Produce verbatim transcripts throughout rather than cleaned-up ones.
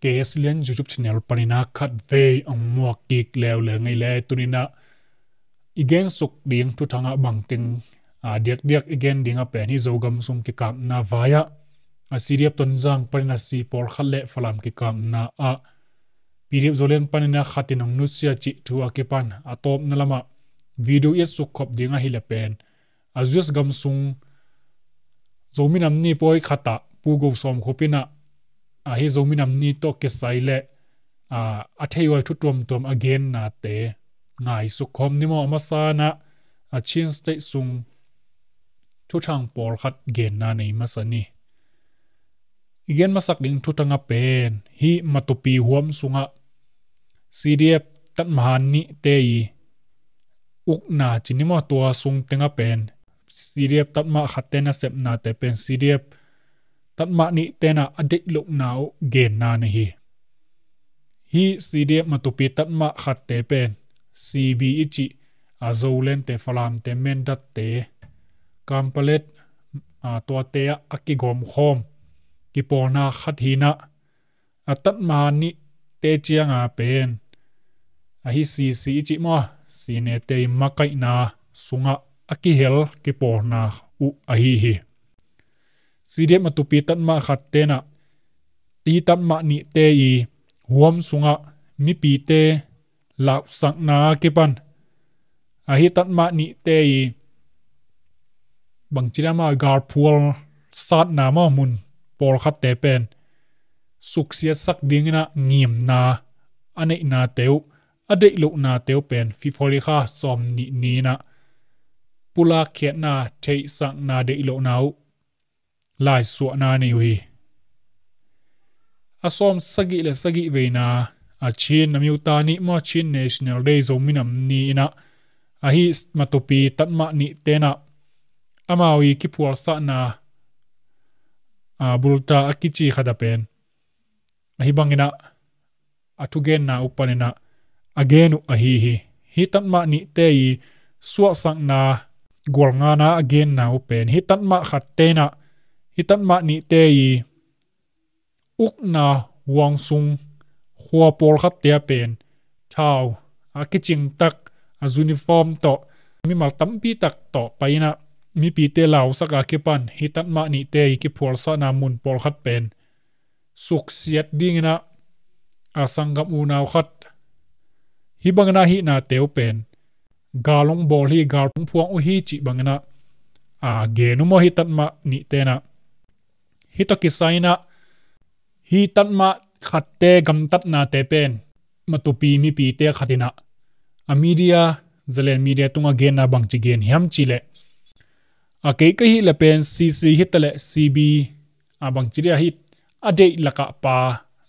K S Lian YouTube channel panin ah khatvei ong muak kik leuleu ing ei le. Tuni in ah i gensuk ding thuthang ah bangteng, a, diakdiak i gen ding a pen hi Zogam sung kikapna vai ah, a, C D F Tonzang panin ah C pawlkhat le Falam kikapna ah P D F Zoland panin ah khat in ong nusia cih thu a kipan a tawpna lamah video i et suk khop ding ahi le pen, a, U S gam sung Zomi Nam Ni pawi khat ah Pu Go Sawm Khup in ah, a, hi Zomi Nam Ni tawh kisai le, a, a thei huai thu tuamtuam a gennate ngai suk khawm ni maw. A masa in ah, a, Chin State sung thuthang pawlkhat genna nei masa ni. I gen masak ding thuthang a pen hi Matupi huam sungah C D F Tatmah hat nihte i ukna ci ni maw, tua sung teng a pen C D F Tatmah khatte nasepnate pen C D F Tatmah nihte in ah a deih lohna uh genna nei hi. Hi C D F Matupi Tatmah khatte pen C B i cih, a, Zolandte, Falamte, Mindatte, Kanpetlet, a, tuate ah a kigawm khawm kipawlna khat hi in ah, a, Tatmah hat nihte ciang a pen, a, hi C C i cih maw, sinete i makaihna sungah a kihel kipawlna uh ahi hi. C D F Matupi Tatmah khatte in ah hi Tatmah nihte i huam sungah mipite lauhsakna a kipan, a, hi Tatmah nihte i bangci dama galphual satna maw, mun pawlkhatte pen suksiatsak ding in ah ngimna a neihnate uh, a deih lohnate uh pen February kha sawm nih ni in ah pulak khiatna, theihsakna, deih lohna uh laisuahna nei uh hi. A sawm sagih le sagih veina, a, Chin Nam Ni maw, Chin National Day, Zomi Nam Ni in ah, a, hi Matupi Tatmah nihte in ah amau i kiphualsakna, a, bulta a kici khat a pen, a, hi bangin ah a thugenna uh panin ah a gen uh ahi hi. Hi Tatmah nihte i suahsakna gualngana a genna uh pen hi Tatmah khatte in ah, hi Tatmah nihte i ukna huam sung khua pawlkhatte a pen thau a kicing tak, a, uniform tawh, mimal tampi tak tawh pai in ah mipite lausak a kipan hi Tatmah nihte i kiphualsakna mun pawlkhat pen suksiat ding in ah, a, sanggam unau khat hi bangin ah hihnate uh pen gal ong bawl hi, gal ong phuang uh hi cih bangin ah, a, gen uh maw hi Tatmah nihte in ah. Hi tawh kisai in ah hi Tatmah khatte gamtatnate pen Matupi mipite khat in ah, a, media, Zalen media tungah genna bangci gen hiam cih leh, a, kei ka hih leh pen C C hi ta leh C B, a, bangci dia hi a deih lakah pha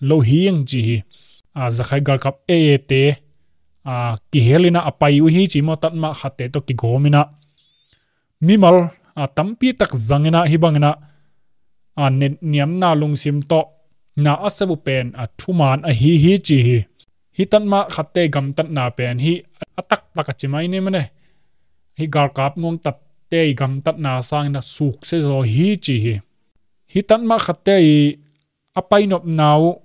lo hi ing ci hi. A, Rakhine galkap A A te, a, kihel in ah a pai uh hi ci maw, Tatmah khatte tawh kigawm in ah mimal, a, tampi tak zang in ah hi bangin ah, a, niamna lungsim tawh na a sep uh pen, a, thuman ahi hi ci hi. Hi Tatmah khatte gamtatna pen hi a taktak a ci mai ni maw, hi galkap ngongtatte i gamtatna sangin ah suksia zaw hi ci hi. Hi Tatmah khatte i a painopna uh,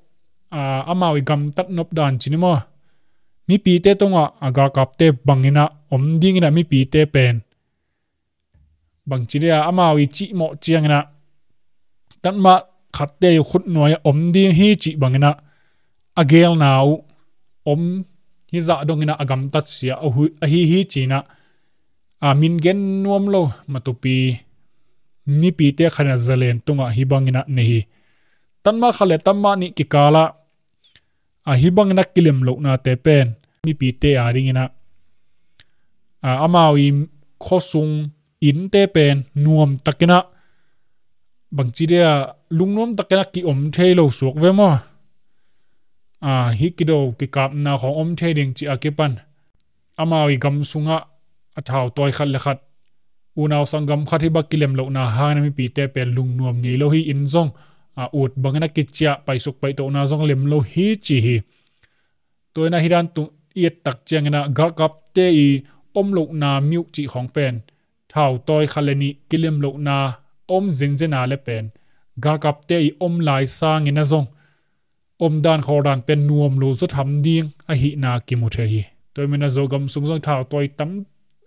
a, amau i gamtat nop dan ci ni maw, mipite tungah, a, galkapte bangin ah om ding in ah mipite pen bangci dia amau i cihmawh ciangin ah Tatmah khatte i khutnuai ah om ding hi cih bangin ah a gelna uh om hi zah dongin ah a gamtatsia ahi hi ci in ah, a, min gen nuam lo Matupi mipite khat in ah Zalen tungah hi bangin ah nei hi. Tatmah khat le Tatmah nih kikal ah, a, hi bangin ah kilem lohnate pen mipite a dingin ah, a, amau i khuasung innte pen nuam takin ah bangci dia lungnuam takin ah kiom thei lo suak ve maw. A, hi kido kikapna khawng om thei ding cih a kipan amau i gam sungah a thautawi khat le khat, unau sanggam khat hi bang kilem lohna hangin ah mipite pen lungnuam ngei lo hi. Inn zong, a, ut bangin ah kiciah, paisuk paitohna zong lem lo hi ci hi. Tua in ah hi dan tung i et tak ciangin ah galkapte i om lohna mi uh cih khawng pen thautawi khat le nih kilem lohna om zenzen a leh pen galkapte i om lai sangin ah zong omdan khawldan pen nuam lo zaw tham ding ahihna kimu thei hi. Tua hi manin ah Zogam sung zong thau tawi tam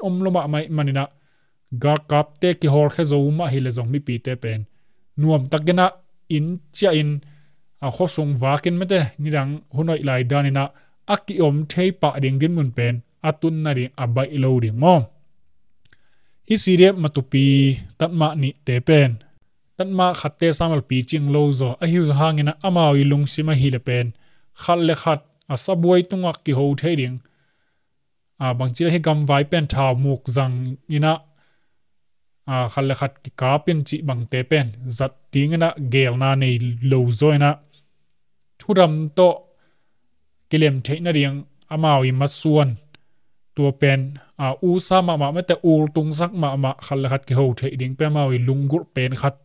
om lo mahmah ahih manin ah galkapte kihawlkhia zo mah hileh zong mipite pen nuamtakin ah inn ciahin, a khuasung vakin mate nidang hun hoih lai danin ah a kiom thei pah ding dinmun pen a tun nading a baih lo ding maw? Hih C D F matupi tatmah nihte pen tatmah khatte samalpi cing lo zaw ahi uh hangin ah amau i lungsim ahih leh pen khat le khat a sabuai tungah kiho thei ding, a, bangci le hih gamvai pen thau muk zangin ah, a, khat le khat kikap in cih bangte pen zat dingin ah geelna nei lo zaw in ah thudam tawh kilem theih nading amau i masuan, tua pen, a, usa mahmah mate ultungsak mahmah khat le khat kiho theih ding pen amau i lunggulh pen khat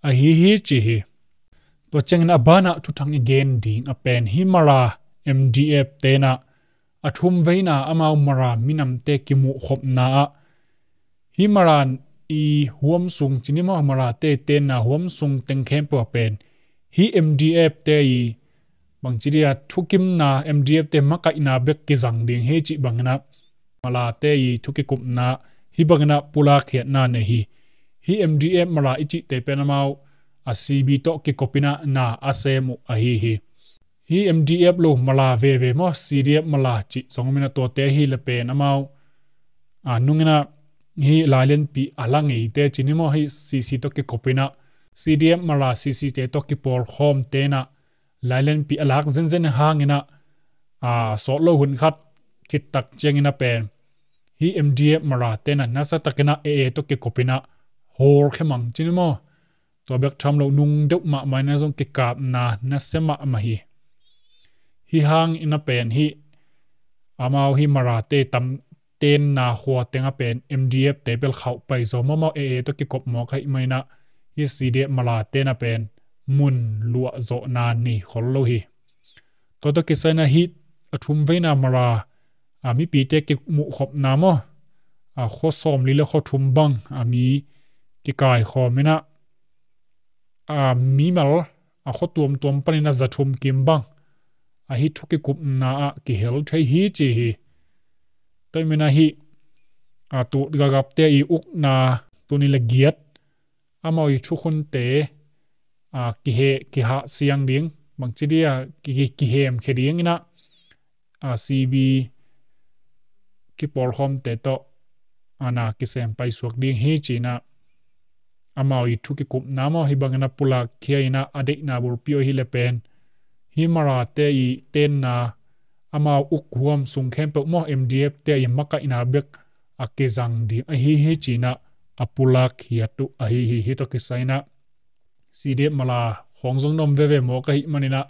ahi hi ci hi. Tua ciangin a banah thuthang i gen ding a pen hih Mara M D F te'n ah a thum veina amau Mara minamte kimuhkhopna ah hih Mara i huam sung ci ni maw, Marate tenna huam sung teng khempeuh a pen hih M D F te i bangci dia thukimna, M D F te makaihna bek kizang ding hi cih bangin ah Marate i thu kikupna hih bangin ah pulak khiatna nei hi. Hih M D F Mara i cihte pen amau a C B tawh kikop in ah na a sem uh ahi hi. Hih M D F lo Mara veve maw, C D F Mara cih zong om in ah tuate ahih leh pen amau, a, nungin ah hih Lailenpi a la ngeite ci ni maw, hih C C tawh kikop in ah C D F Mara C C te tawh kipawlkhawmte'n ah Lailenpi a lak zenzen hangin ah, a, sawt lo hun khat khit tak ciangin a pen hih M D F Marate'n ah nasa takin ah A A tawh kikop in ah hawlkhia mang ci ni maw? Tua bek tham lo nung deuh mahmah in ah zong kikapna nasia mahmah hi. Hih hangin a pen hih amau hih Marate tam tenna khua teng a pen M D F te bel khauh pai zaw mawkmawk, A A tawh kikop mawk ahih manin ah hih C D F Marate'n a pen mun luahzawhna nei khol lo hi. Tua tawh kisai in ah hih a thum veina Mara, a, mipite kimuhkhopna maw, a, khua sawmli le khua thum bang a mi kikaikhawm in ah, a, mimal a khua tuamtuam panin a za thum kim bang a hih thu kikupna ah kihel thei hi ci hi. Tua hi manin ah hih, a, tu galkapte i ukna tuni le giat amau i thukhunte, a, kihe, kihah siang ding, bangci dia ki, ki, kihemkhia dingin ah, a, C B kipawlkhawmte tawh, a, na kisem paisuak ding hi ci-in ah amau i thu kikupna maw, hih bangin ah pulak khia in ah a deihna bulpi uh ahih leh pen hih Marate i tenna amau uk huam sung khempeuh maw, M D F te i makaihna bek a kizang ding ahi hi ci-in ah a pulak khiat uh ahi hi. Hih tawh kisai in ah C D F Mara khawng zong na om veve mawk ahih manin ah,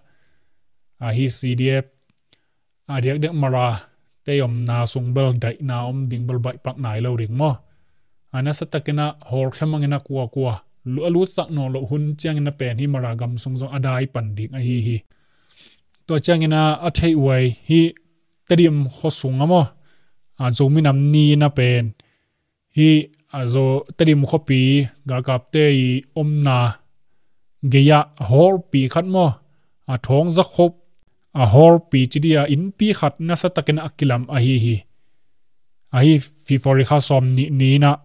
a, hih C D F a diakdiak Marate omna sung bel daihna om ding bel baihpak nai lo ding maw? A, nasa takin ah hawlkhia mang in ah kuakua lu, a lutsak nawn loh hun ciangin a pen hih Mara gam sung zong a dai pan ding ahi hi. Tua ciangin ah a theih uh ai hih Tedim khua sung a maw, a, Zomi Nam Ni in a pen hih, a, Zo, Tedim khuapi galkapte i omna gei-ah hawlpi khat maw, a, thawng za khop a hawlpi ci dia innpi khat nasa takin a kilam ahi hi. A, hih February kha sawmnih ni-in ah,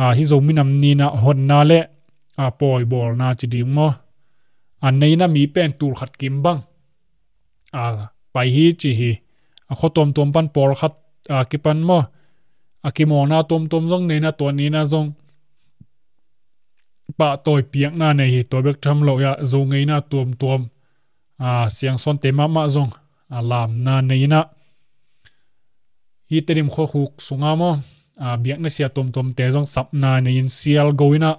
a, hih Zomi Nam Ni-in ah honna le, a, pawibawlna ci ding maw, a, nei in ah mi pen tul khat kim bang, a, pai hi ci hi. A, khua tuamtuam pan pawlkhat, a, kipan maw, a, kimawlna tuamtuam zong nei in ah tua ni-in ah zong pahtawi piakna nei hi. Tua bek tham lo-in ah Zo ngeina tuamtuam, a, siangsawnte mahmah zong, a, lamna nei in ah hih Tedim khuakhuk sung a maw, a, biakna sia tuamtuamte zong sapna nei in sialgo in ah,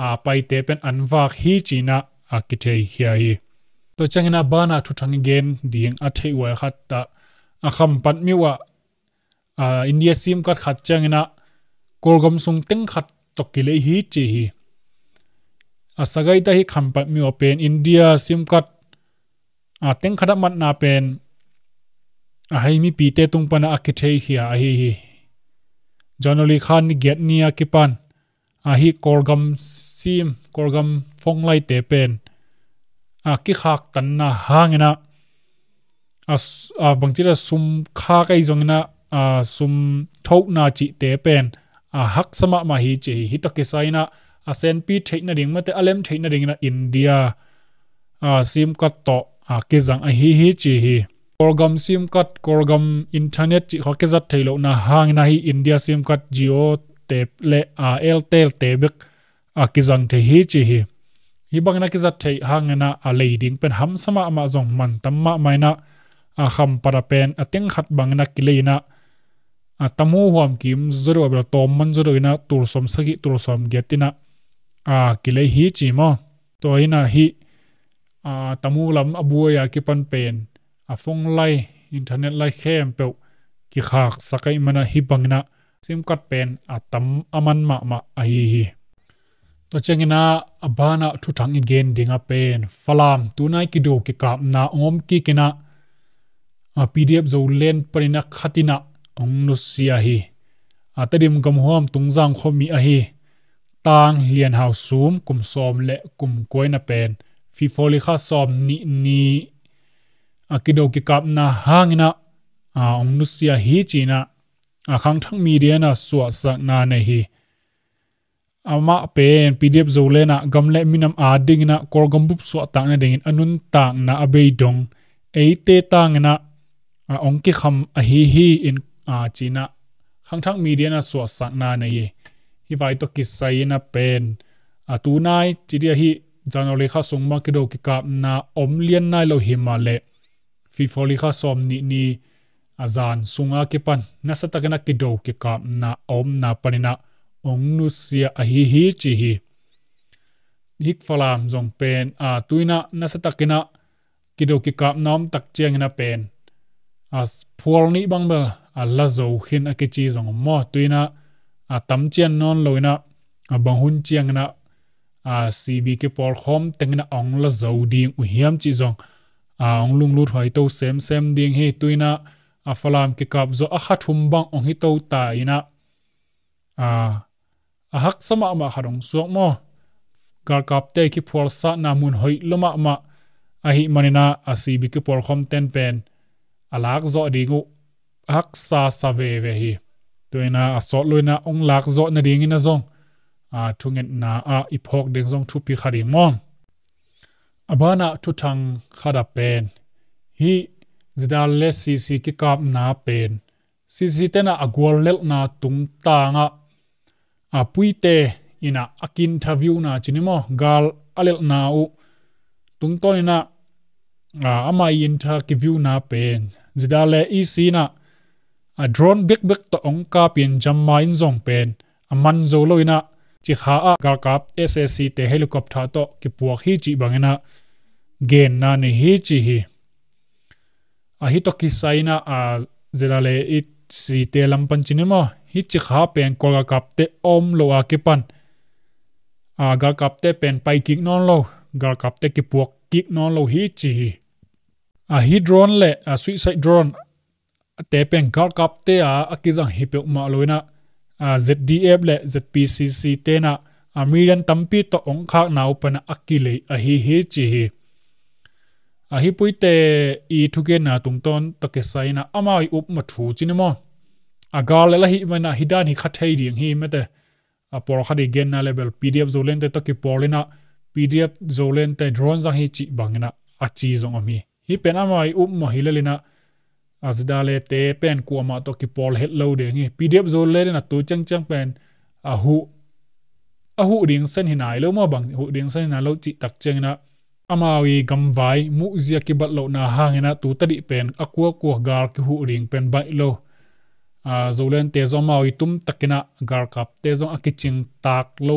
a, paite pen an vak hi ci-in ah a kitheikhia hi. Tua ciangin a banah thuthang i gen ding a theih uh ai khat ah, a, Khampat myo ah, a, India simkat khat ciangin ah Kawlgam sung teng khat tawh kilei hi ci hi. A, Sagaing te hih Khampat myo ah pen India simkat, a, teng khat ah matna pen a, hih mipite tung pan ah a kitheikhia ahi hi. January kha ni giat ni a kipan a, hih Kawlgam sim, Kawlgam phone line te pen a kikhaktanna hangin ah a s- a bangci a sum khak ahi zongin ah a sum thona cihte pen a haksa mahmah hi ci hi. Hih tawh kisai in ah a senpi theih nading mate a lem theih nadingin ah India a simkat tawh a kizang ahi hi ci hi. Kawlgam simkat, Kawlgam internet cih kha kizat theih lohna hangin ah hih India simkat Jio te le a Airtel te bek a kizang thei hi ci hi. Hih bangin a kizat theih hangin ah a lei ding pen hamsa mahmah zong man tam mahmah in ah a kham pat a pen a teng khat bangin a kilei in ah a tam hu huam kim zaw deuh a bel tawm man zaw deuh in ah tul sawm sagih tul sawm giat in ah a kilei hi ci maw. Tua in ah hih a tam hu lam a buai a kipan pen a phone line, internet line khempeuh kikhaksak ahih manin ah hih bangin ah simkat pen a tam a man mahmah ahi hi. Tua ciangin ah a banah thuthang i gen ding a pen Falam tunai kido kikapna hong om kik in ah a P D F Zoland panin ah khat in ah hong nusia hi. A Tedim gamhuam Tungzang khuami ahi Tang Lian Hau Sum kum sawm le kum kua in ah pen February kha sawm nih ni a kido kikapna hangin ah a hong nusia hi ci in ah a khangthak media in ah suahsakna nei hi. Amah pen P D F Zoland ah gam le minam adingin ah Kawlgam bup suahtakna dingin a nuntakna a bei dong eite tangin ah a hong kikham ahi hi in a ci in ah khangthak media in ah suahsakna nei hi. Hih vai tawh kisai in ah pen a tunai ci dih a hih January kha sung mah kido kikapna om lian nai lo hi mah leh February kha sawm nih ni a zan sunga kipan nasatakin a kido kikapna a omna panin ah hong nusia ahi hi ci hi. Hih Falam zong pen a tu in ah nasatakin ah kido kikapna om tak ciangin ah pen a phual nih bang bel a la zo khin a kici zong om maw. Tu in ah a tam cian nawn lo in ah a bang hun ciangin ah a C B kipawl khawm tengin ah a hong la zo ding uh hiam cih zong a hong lunglut huai to semsem ding hi. Tu in ah a Falam kikap zawh a kha thum bang hong hi to ta in ah a haksa mahmah khat hong suak maw. Galkapte kiphualsatna mun hoih lua mahmah ahih manin ah a C B kipawl khawm ten pen a lak zawh ding uh haksa sa veve hi. Tu in ah a sawt lo in ah hong lak zawh nadingin ah zong a thungetna ah i phawk ding zong thupi kha ding maw. A banah thuthang khat a pen hih Zidal le C C kikapna pen C C ten ah a guallelhna tungtang ah a puite in ah a ki-interviewna ci ni maw, gal a lelhna uh tungtawn in ah a, amah i interviewna pen Zidal le E C in ah a drone bekbek tawh hong kap in jamma in zong pen a man zo lo in ah Cikha ah galkap S A C te helicopter tawh kipuak hi cih bangin ah genna nei hi ci hi. A hih tawh kisai in ah a Zidal le E C te lam pan ci ni maw, hih Cikha pen Kawl galkapte a om lo a kipan a galkapte pen pai kik nawn lo, galkapte kipuak kik nawn lo hi ci hi. A hih drone le a suicide drone te pen galkapte a a kizang hi peuhmah lo in ah a Z D F le Z P C C te in ah a million tampi tawh hong khakna uh pan ah a kilei ahi hi ci hi. A hih puite i thugenna tungtawn tawh kisai in ah amau i upmawh thu ci ni maw, a gal lel ahih manin ah hih dan hi kha thei ding hi mate. A pawlkhat i genna le bel P D F Zoland te tawh kipawl in ah P D F Zoland te drone zang hi cih bangin ah a ci zong om hi. Hih pen amau i upmawh hi lel in ah a Zidal le te pen kuamah tawh kipawl het lo ding hi. P D F Zoland in ah tu ciangciang pen a huh a huh ding sen hi nai lo maw, bang huh ding sen hi nai lo cih tak ciangin ah amau i gamvai muhzia kibat lohna hangin ah tu tadih pen a kuakua gal kihuh ding pen baih lo. A, Zoland te zong amau i tum takin ah galkapte zong a kicing tak lo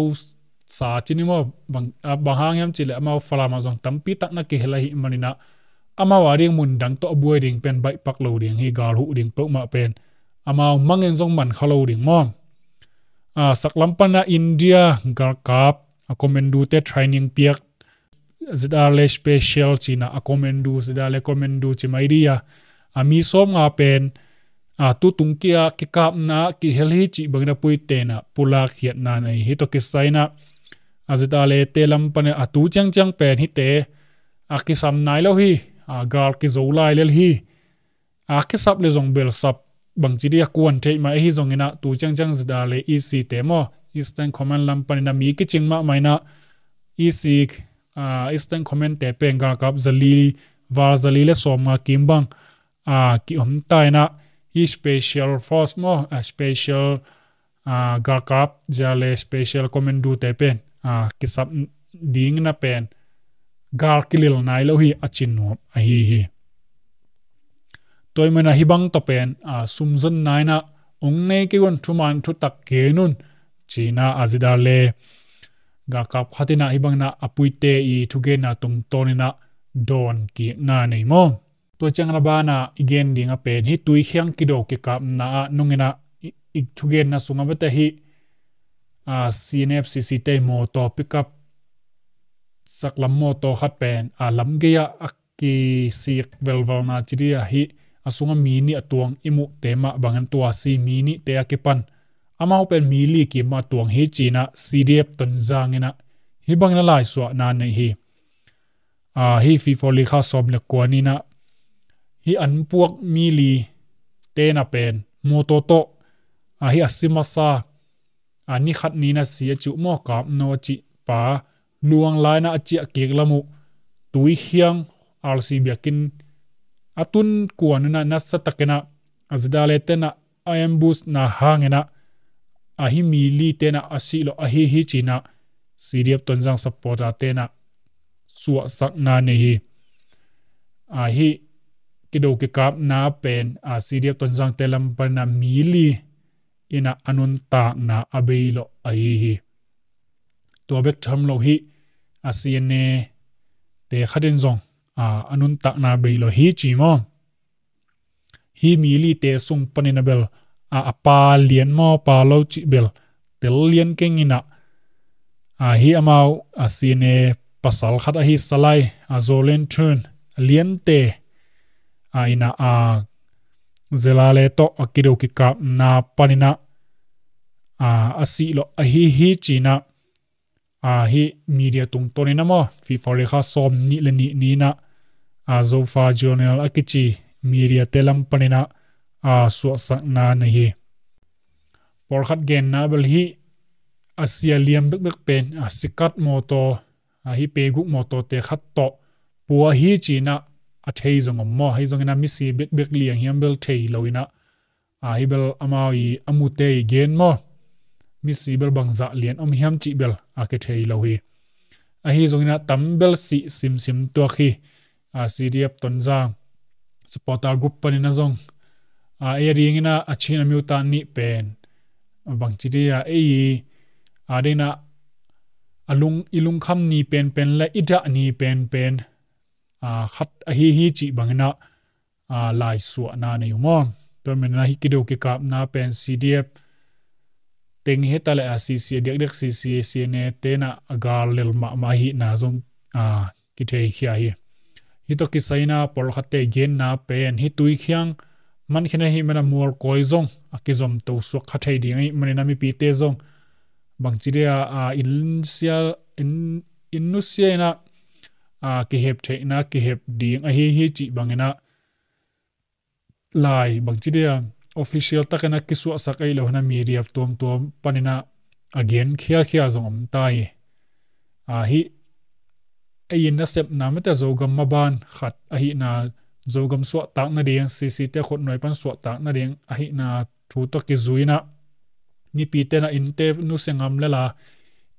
sa ci ni maw, bang, a, bang hang hiam cih leh amau Falam ah zong tampi tak na kihel ahih manin ah amau a ding mun dang tawh a buai ding pen baih pak lo ding hi, gal huh ding peuhmah pen amau mangin zong man kha lo ding maw. A, saklam pan ah India galkap a commando te training piak Zidal le special ci in ah a commando, Zidal le commando ci mai dih a, a mi sawm nga pen a tu tung kia kikapna kihel hi cih bangin a puite in ah pulak khiatna nei hi. Tawh kisai in ah a Zidal le te lam pan ah a tu ciangciang pen hihte a kisam nai lo hi, a gal kizo lai lel hi. A kisap le zong bel sap bangci dia kuan theih mai ahi zongin ah tu ciangciang ZRA le EC te maw, Eastern Command lam panin ah mi kicing mahmah in ah EC, a, Eastern Command te pen galkap zali, val zali le sawmnga kim bang a ki-om ta in ah, hi special force maw, a special, a, galkap zia le special commando te pen a kisap dingin ah pen gal kilil nai lo hi a ci nuam ahi hi. Tua ahih manin ah hi bang tawh pen a sumzonna in ah ong nei kei un, thuman thutak gen un ci-in ah ZRA le galkap khat in ah hi bangin ah a puite i thugenna tungtawnin ah dawn kikna nei maw. Tua ciangin a banah i gen ding a pen hi tuikhiang kido kikapna ah nungin ah i, i thugenna sungah bete hi, a, CNF CC te mawtaw pickup saklam mawtaw khat pen a lam gei ah a kisik velvelna ci dia hi, a sungah mi nih a tuang i muhte mah bangin tua si mi nihte a kipan amau pen mi li kim mah a tuang hi ci-in ah CDF Tonzang in ah hi bangin a laisuahna nei hi. A, hi February kha sawm le kua ni-in ah hi an puak mi li te na pen mawtaw tawh, a, hi a si masa, a, ni khat ni-in ah si a ci uh maw, Kap No a cih pa luang lai-in ah a ciah kik lam uh tuikhiang RC biakinn a tun kuan in ah nasa takin ah a ZRA le ten ah a ambush na hangin ah a hi mi li ten ah a sih lawh ahi hi ci-in ah CDF Tonzang supporter ten ah suahsakna nei hi. A, hi kido kikapna pen a CDF Tonzang te lam panin ah mi li in ah a nuntakna a bei lawh ahi hi. Tua bek tham lo hi, a CNA te khat in zong a, a nuntakna bei lawh hi ci maw. Hi mi li te sung panin a bel a, a pa lian maw, pa lo cih bel tel lian keng in ah, a, hi amau a CNA pasal khat ahi Salai, a, Zolen Thun, a liante, a, in ah, a, ZRA le tawh a kido kikapna panin ah, a, a sih lawh ahi hi ci-in ah, a, hi media tungtawnin ah maw, February kha sawm nih le nih ni-in ah, a, Zofa Journal a kici media te lam panin ah, a, suahsakna nei hi. Pawlkhat genna bel hi a sia liam bekbek pen a sikat mawtaw, a, hi peguk mawtaw te khat tawh pua hi ci-in ah a thei zong om maw. Hi zongin ah misi bekbek liang hiam bel thei lo in ah, a, hi bel amau i a mute i gen maw, misi bel bangzah lian om hiam cih bel a kithei lo hi. Ahi zongin ah tam bel sih simsim tuak hi. A, CDF Tonzang supporter group panin ah zong, a, ei a dingin ah a Chin a miuta nih pen bangci dia ei i, a, dingin ah a lung, i lungkham ni penpen le i dah ni penpen, a, khat ahi hi cih bangin ah, a, laisuahna nei uh maw. Tua manin ah hi kido kikapna pen CDF teng hi ta leh a CC, a diakdiak CC, CNA ten ah a gal lel mahmah ahihna zong, a, kitheikhia hi. Hi tawh kisai-in ah pawlkhatte genna pen hi tuikhiang man khin ahih manin ah mualkawi zong a kizomto suak kha thei ding ahih manin ah mipite zong bangci dia, a, inn sia, inn, inn nusia in ah, a, kihep theihna kihep ding ahi hi cih bangin ah lai bangci dia official takin a kisuahsak ahih lo hi-in ah media tuamtuam panin ah a gen khiakhia zong om ta hi. A, hi ei in nasepna mite Zogam maban khat ahihna, Zogam suahtak nading, CC te khutnuai pan suahtak nading ahihna thu tawh kizui-in ah mipite in ah innte nusia ngam lel a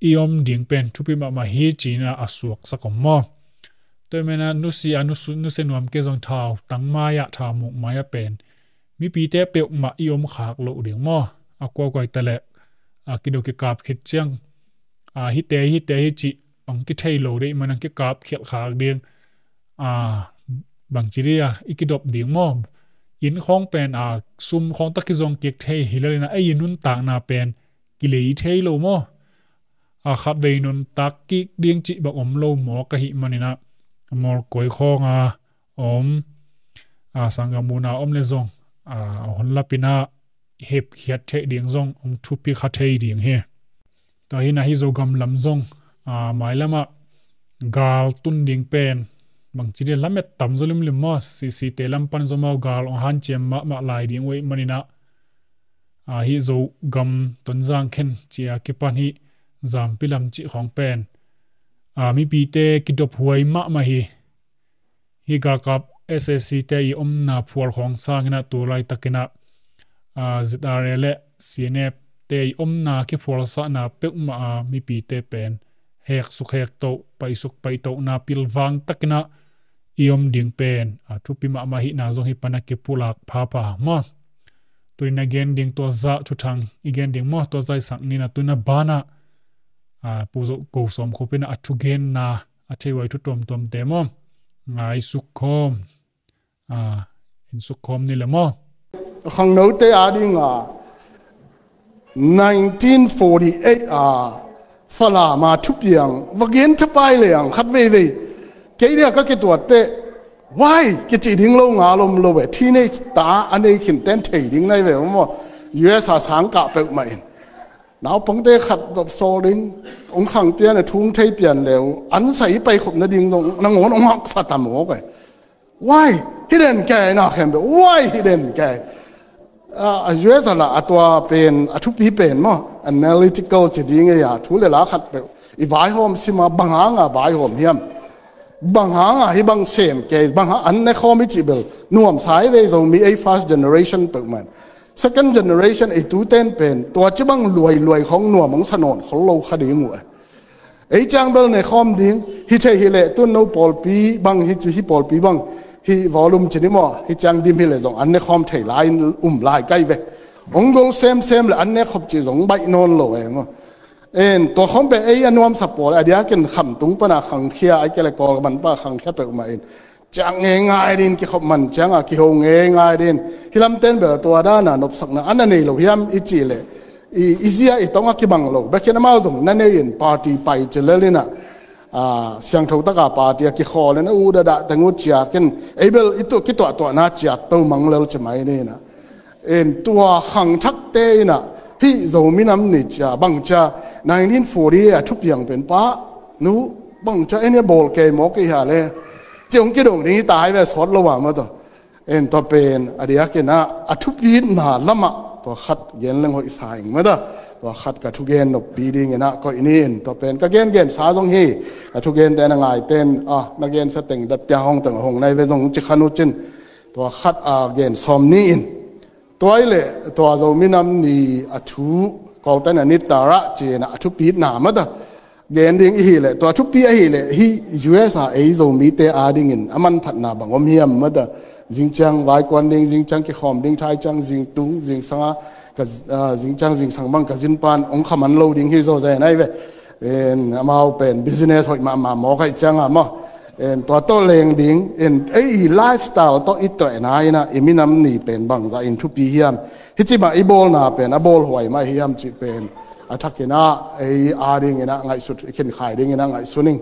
i om ding pen thupi mahmah hi ci-in ah a suaksak om maw. Tua ahih manin ah nusia, nusu-, nusia nuam kei zong thau tang mai-ah, thau muk mai-ah pen mipite peuhmah i om khak loh ding maw. A kuakuai ta leh, a, kido kikap khit ciang, a, hite, hite hi cih hong kithei lo deih manin hong kikap khialh khak ding. A, bangci dia i kidop ding maw. Inn khawng pen, a, sum khawng tawh kizong kik thei hi lel in ah ei i nuntakna pen kilei thei lo maw. A, khatvei nuntak kik ding cih bang om lo mawk ahih manin ah a mualkawi khawng a om, a, sanggam unau om leh zong, a, a hun lapin ah hepkhiat theih ding zong hong thupi kha thei ding hi. Tua hi-in ah hi Zogam lam zong, a, mailam ah gal tun ding pen bangci dih lamet tam zo limlim maw, sisite lam pan zo maw gal hong hanciam mahmah lai ding uh ahih manin ah, a, hih Zogam Tonzang khen ci-a kipan hih Zampi lam cih khawng pen, a, mipite kidop huai mahmah hi. Hih galkap SAC te i omna phual khawng sangin ah tu laitakin ah, a, ZRA le CNF te i omna kiphualsakna peuhmah a mipite pen heksuk hektoh, paisuk paitohna pilvang takin ah i om ding pen, a, thupi mahmah hihna zong hih pan a kipulak phapha maw. Tuni-in a gen ding tua zah thuthang i gen ding maw, tua zah i sak ni-in ah tuni-in a banah, a, Pu Zo Go Sawm Khup in ah a thugenna, a theihuai thu tuamtuamte maw, ngaisuk khawm, a, en suk khawm ni le maw. Khangnote a ding a nineteen forty-eight a Falam a thupiang va gen thapai leng khat veivei kei dia ka kituatte, wai, kici ding lo ngal om lo ve, teenage ta a nei khin ten thei ding nai ve maw. US a sang kah peuhmah in naupangte khat dop sawl ding, hong khang pian a thu hong thei pian le uh an sa i pai khop nading dong nangawn hong haksa tam aw kei. Wai, hih den kei na khempeuh, wai, hih den kei. A, a US a lah a tua pen, a thupi pen maw, analytical ci ding ei a, thu le la khat peuh i vaihawm sim a, bang hanga vaihawm hiam? Bang hanga hih bang sem kei, bang hang an ne khawm i cih bel nuamsa i ve, Zomi ei first generation peuhmah in. Second generation ei tuten pen tua ci bang luailuai khawng nuam hong sa nawn khol lo kha ding uh e. Ei ciang bel ne khawm ding hi thei hi leh tun no pawlpi bang hi, hi pawlpi bang hi volume ci ni maw, hi ciang dim hi leh zong an ne khawm thei lai um lai kai ve. Hong gol semsem le an ne khop ci zong baih nawn lo e maw. En, tua khawm pen ei a nuamsa pawl a diakin khamtung pana khangkhia, ai kei le Kawl man pa khangkhia peuhmah in ciang ngeingai din, kikhop man cianga kiho ngeingai din. Hih lamten bel tua dana nopsakna a na nei lo hiam i cih leh i, i zia i tong a kibang lo bekin amau zong na nei in party pai ci lel in ah, a, siangtho taka party a kikhawl in a u dadah teng uh ciakin ei bel i tuah, kituahtuahna ciak to mang lel ci mai ni in ah. En, tua khangthakte in ah hih Zomi Nam Ni cia bang cia nineteen forty a thupiang pen pa nu bang cia en i bawl kei maw kei ha le ci hong kidong ding hi ta hai ve sawt lo a maw tawh. En, tua pen a diakin ah a thupitna lamah tua khat gen leng hoih sa ing maw tawh. Tua khat ka thugen noppi dingin ah koih ni in, tua pen ka gengensa zong hi. A thugente na ngaiten, a, na gensa teng dat tia hong teng a hong nai ve zong ci khan uh cin. Tua khat a gen sawm ni in. Tua i leh tua Zomi Nam Ni a thu Kawlten a nitarah ci-in ah a thupitna mata gen ding i hi leh, tua thupi ahi leh hih US a ei Zomite a dingin a manphatna bang om hiam mata. Zingciang vaikuan ding, zingciang kikhawm ding, thai ciang zingtung, zingsanga ka, a, zingciang zingsang bang ka zinpan hong khaman lo ding hi zaw zen ai ve. En, amau pen business hoih mahmah mawk aih cianga maw. En, tua tawh leng ding, en, ei i lifestyle tawh i toihna in ah i minam ni pen bangzah in thupi hiam? Hih ci mah i bawlna pen a bawlhuai mah hiam cih pen a thakin ah ei a dingin ah ngaihsut, i khinkhai dingin ah ngaihsun ing.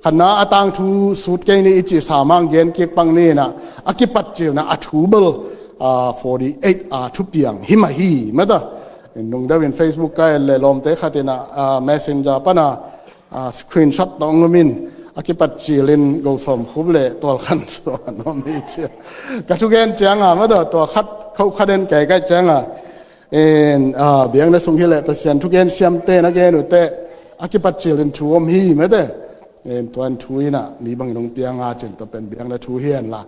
Khatna a tangthu sut kei ni i cihsa mang gen kik pang ni in ah a kipatcilna a thu bel, a, forty eight a thupiang hi mah hi mata. En, nungdeuh in Facebook ka en le lawmte khat in ah, a, Messenger pana, a, screenshot tawh hong um in a kipatcil in Go Sawm Khup le Tual Khan Suan om hi cia. Ka thugen cianga mata tua khat khoh khat en kei kai cianga. En, a, biakna sung hi leh Pasian thugen siamte na gen uh teh a kipatcil in thu om hi mete. En, tua in thu in ah mi bangin hong piang a cin tua pen biakna thu hi en la.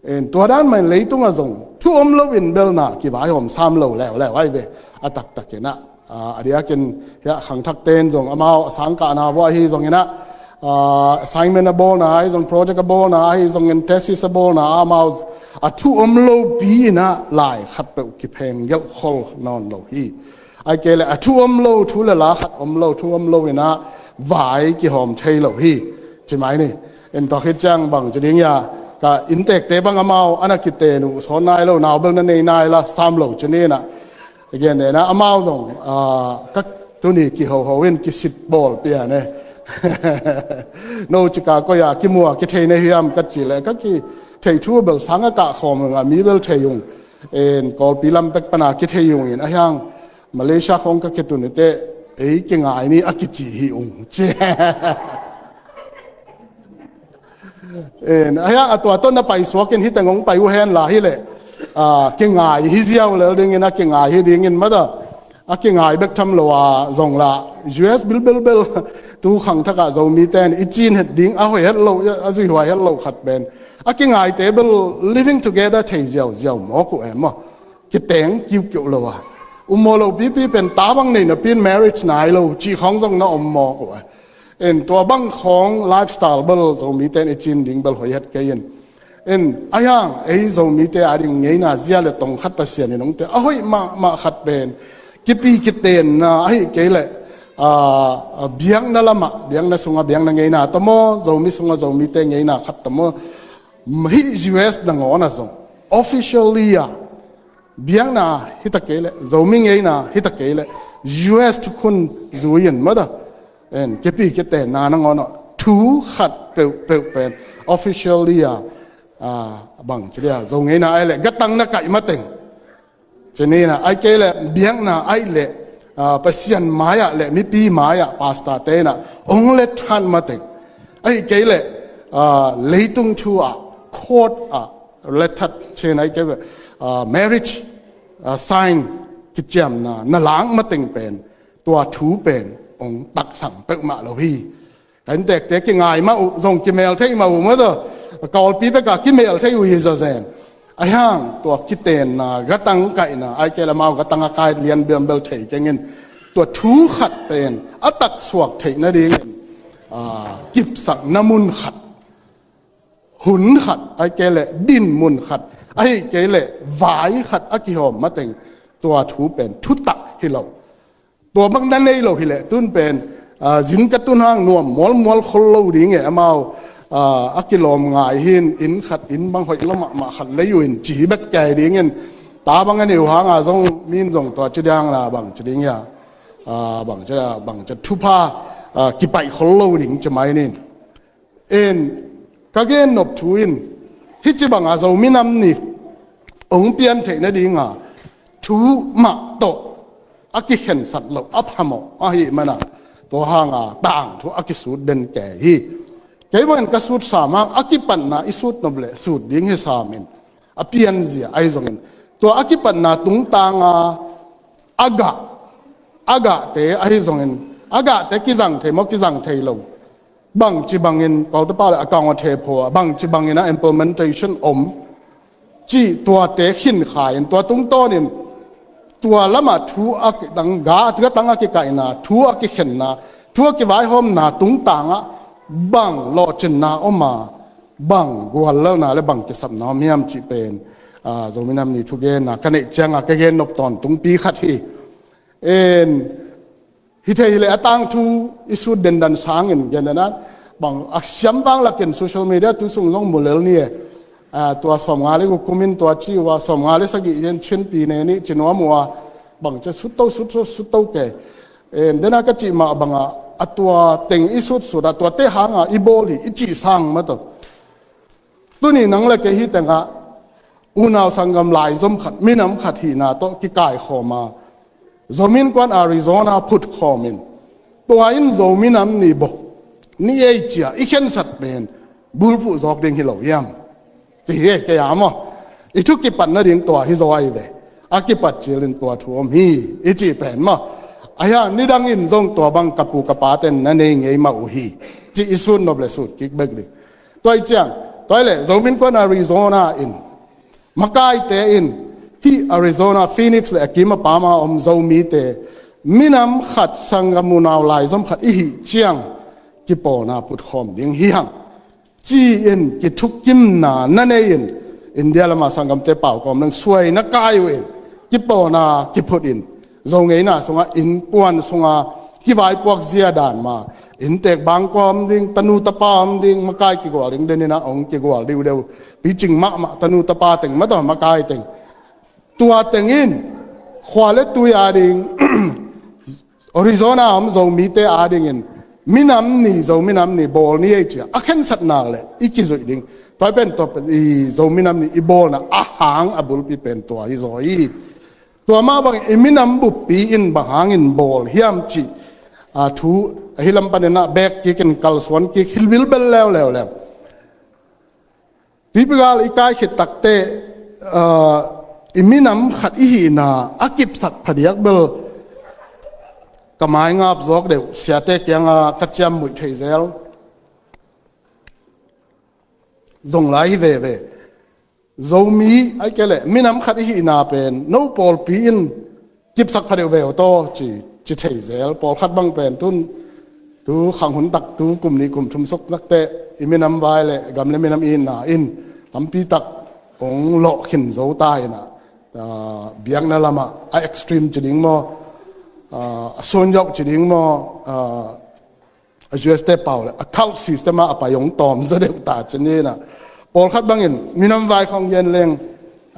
En, tua dan mah in leitungah zong thu om lo in belna kivaihawm sam lo leuleu ai ve. A taktak in ah, a, a diakin hiah khangthakte in zong amau a sangkahna vuah ahi zongin ah, a, assignment a bawlna ahi zong, project a bawlna ahi zongin, thesis a bawlna amau a thu om lopi in ah lai khatpeuh kipheng gelh khol nawn lo hi. Ai kei le a thu om lo, thu le la khat om lo, thu om lo in ah vai kihawm thei lo hi. Ci mai ni. En, tua khit ciang bang ci ding ia, ka inntekte bang amau a na kiten uh sawn nai lo, nau bel na nei nai la sam lo ci ni in ah. Again, en ah amau zong, a, ka tuni kihoho in kisit bawl pian e. No cika koi a kimu a kithei na hiam ka ci le ka kithei thu bel sang a kah khawm ung a mi bel thei ung. En, Kawlpi lam pek pana kithei ung in a hiang Malaysia khawng ka kitun i teh ei kingai ni a kici hi ung ci. En, a hiang a tua tawh na paisuak in hih teng hong pai uh hen la hi leh, ah, kingai hi ziau lel dingin, a kingai hi dingin mata. A kingai bek tham lo a zong la, U S bilbelbel, tu khangthak ah Zomite in i cin het ding, a hoih het lo, a zuihuai het lo khat pen. A kingaite bel living together thei ziauziau mawk uh em maw. Kiteng kiukiu lo a. Um maw lo pipi pen ta bang nei napi in marriage nai lo, cih khawng zong na om mawk uh a. En tua bang khawng lifestyle bel Zomite in i cin ding bel hoih het kei in. En, a hiang, ei Zomite a ding ngeina zia le tong khat Pasian in hong te, a hoih mahmah khat pen. Kipi kitenna, ahi kei leh, ah, biakna lamah, biakna sungah, biakna ngeina tawh maw, Zomi sungah, Zomite ngeina khat tawh maw. Hih U S nangawn ah zong. Officially ah. Biakna hi ta kei leh, Zomi ngeina hi ta kei leh, U S thukhun zui in mata. En, kipi kitenna nangawn ah. Thu khat peuhpeuh pen. Officially ah. Ah, bang ci dia, Zo ngeina ai leh, gatang na kaih mateng. Ci nina, ai kei leh, biakna ai leh, ah, Pasian mai-ah leh, mipi mai-ah, pastor te in ah, hong let hat mateng. Ai kei leh, ah, leitung thu ah, court ah, let hat cin ai kei leh, ah, marriage, ah, sign kiciamna, na lak mateng pen, tua thu pen, hong taksang peuhmah lo hi. Ka inntekte kingai mah uh, zong kimel thei mah uh maw zaw. Kawlpi pek a kimel thei uh hi zazen. A hiang, tua kitenna, gatang kaihna, ai kei leh amau gatang a kai lian biambel thei keng in. Tua thu khat pen, a taksuak theih nadingin, ah, kipsakna mun khat. Hun khat, ai kei leh dinmun khat. Ahi kei leh vai khat a kihawm mateng. Tua thu pen, thutak hi lo. Tua bang na nei lo hi leh, tun pen, ah, zin ka tun hang nuam mualmual khol lo ding e, amau, ah, a kilawm ngai hi in, inn khat, inn bang hoih lo mahmah khat lei uh in, ci bek kei dingin, ta bang a nei uh hang a zong, min zong tua ci diang la, bang ci ding hia, ah, bang ci la, bang ci thupha, ah, kipaih khol lo ding ci mai ning. En, ka gen nop thu in, hih ci bang a Zomi Nam Ni hong pian theih nading a, thu mah tawh a kikhensat lo, a phamawh ahih man a, tua hang a tangthu a kisut den kei hi. Kei bang in ka sut sam hang, a kipatna i sut nop leh sut ding hi sam in, a pianzia ahi zongin. Tua a kipatna tungtang a, a gah, a gahte ahi zongin, a gahte kizang thei maw, kizang thei lo. Bangci bangin, Kawltepa le a kang aw thei pho a, bangci bangin a implementation om. Cih tuate khin kha in, tua tungtawnin, tua lamah thu a kitang, ga, gatang a kikaihna, thu a kikhenna, thu a kivaihawmna tungtangah bang lawhcinna om a, bang guallelna le bang kisapna om hiam cih pen, ah, Zomi Nam Ni thugenna ka neih ciangah ka gen nop tawntungpi khat hi. En, hi thei hi leh a tangthu i sut dendan sangin gen dan a, bang a siam vang lakin social media tu sung zong mu lel ni e. Ah, tua sawmnga le guk kumin tua ci uh a, sawmnga le sagih hian Chin pi ne nih ci nuam uh a, bang ci a sut to, sut to, sut to kei. En, den a ka cih mah bangah, a tua teng i sutsut a, tuate hanga i bawl hi, i cih sang mah tawh. Tuni nang le kei hi tengah, unau sanggam laizom khat, minam khat hihna tawh kikaikhawm a, Zomi Innkuan Arizona phutkhawm in, tua in Zomi Nam Ni bawl ni ei ci a i khensat pen bulphuh zawk ding hi lo hiam? Ci hi e, kei a maw. I thu kipat nading tua hi zaw ahi ve. A kipat cilin tua thu om hi, i cih pen maw. A hia, nidangin zong tua bang ka pu ka paten na nei ngei mah uh hi, ci i sut nop le sut kik bek ding. Tua hi ciang, tua hi leh, Zomi Innkuan Arizona in, makaite in, hih Arizona, Phoenix le a kim a pam a om Zomite, minam khat sanggam unau laizom khat i hih ciang, kipawlna putkhawm ding hi hang. Ci-in kithukimna na nei in, India lama sanggamte pau kawm ding suai na kai uh in, kipawlna kiphut in, Zo ngeina sungah, innkuan sungah, kivaipuak zia dan mah, inntek bang kua om ding, tanu tapa om ding, makai kigual ding denin a hong kigual diudeu, picing mahmah, tanu tapa teng mah tawh makai teng. Tua teng in, khua le tui a ding, Arizona om Zomite a dingin, minam ni, Zomi Nam Ni bawl ni ei ci a, a khensat nak le, i kizuih ding. Tua pen, tua pen, i Zomi Nam Ni i bawlna a hang a bulpi pen tua hi zaw hi. Tua mah bangin i minam buppi in bang hangin bawl hiam cih, a, thu, a, hih lam panin a bek kik in kalsuan kik hi bilbel leuleu leng. Pipigal i kai khit takteh, ah, i minam khat i hihna a kipsak phadiak bel ka maingap zawk deuh, siate kianga ka ciammuih thei zel zong lai hi veve. Zomi ai kei leh minam khat i hihna pen no pawlpi in kipsak phadeuh veu taw ci, ci thei zel. Pawlkhat bang pen tun tu khang hun tak, tu kum nih kum thum suk takteh i minam vai le gam le minam i hihna in tampi tak hong lawh khin zo ta in ah, ah, biakna lamah a extreme ci ding maw, ah, a sunyauh ci ding maw, ah, a U S te pau le a cult system ah a pai hong tawm zaw deuh ta ci ni in ah. Pawlkhat bangin minam vai khawng gen leng,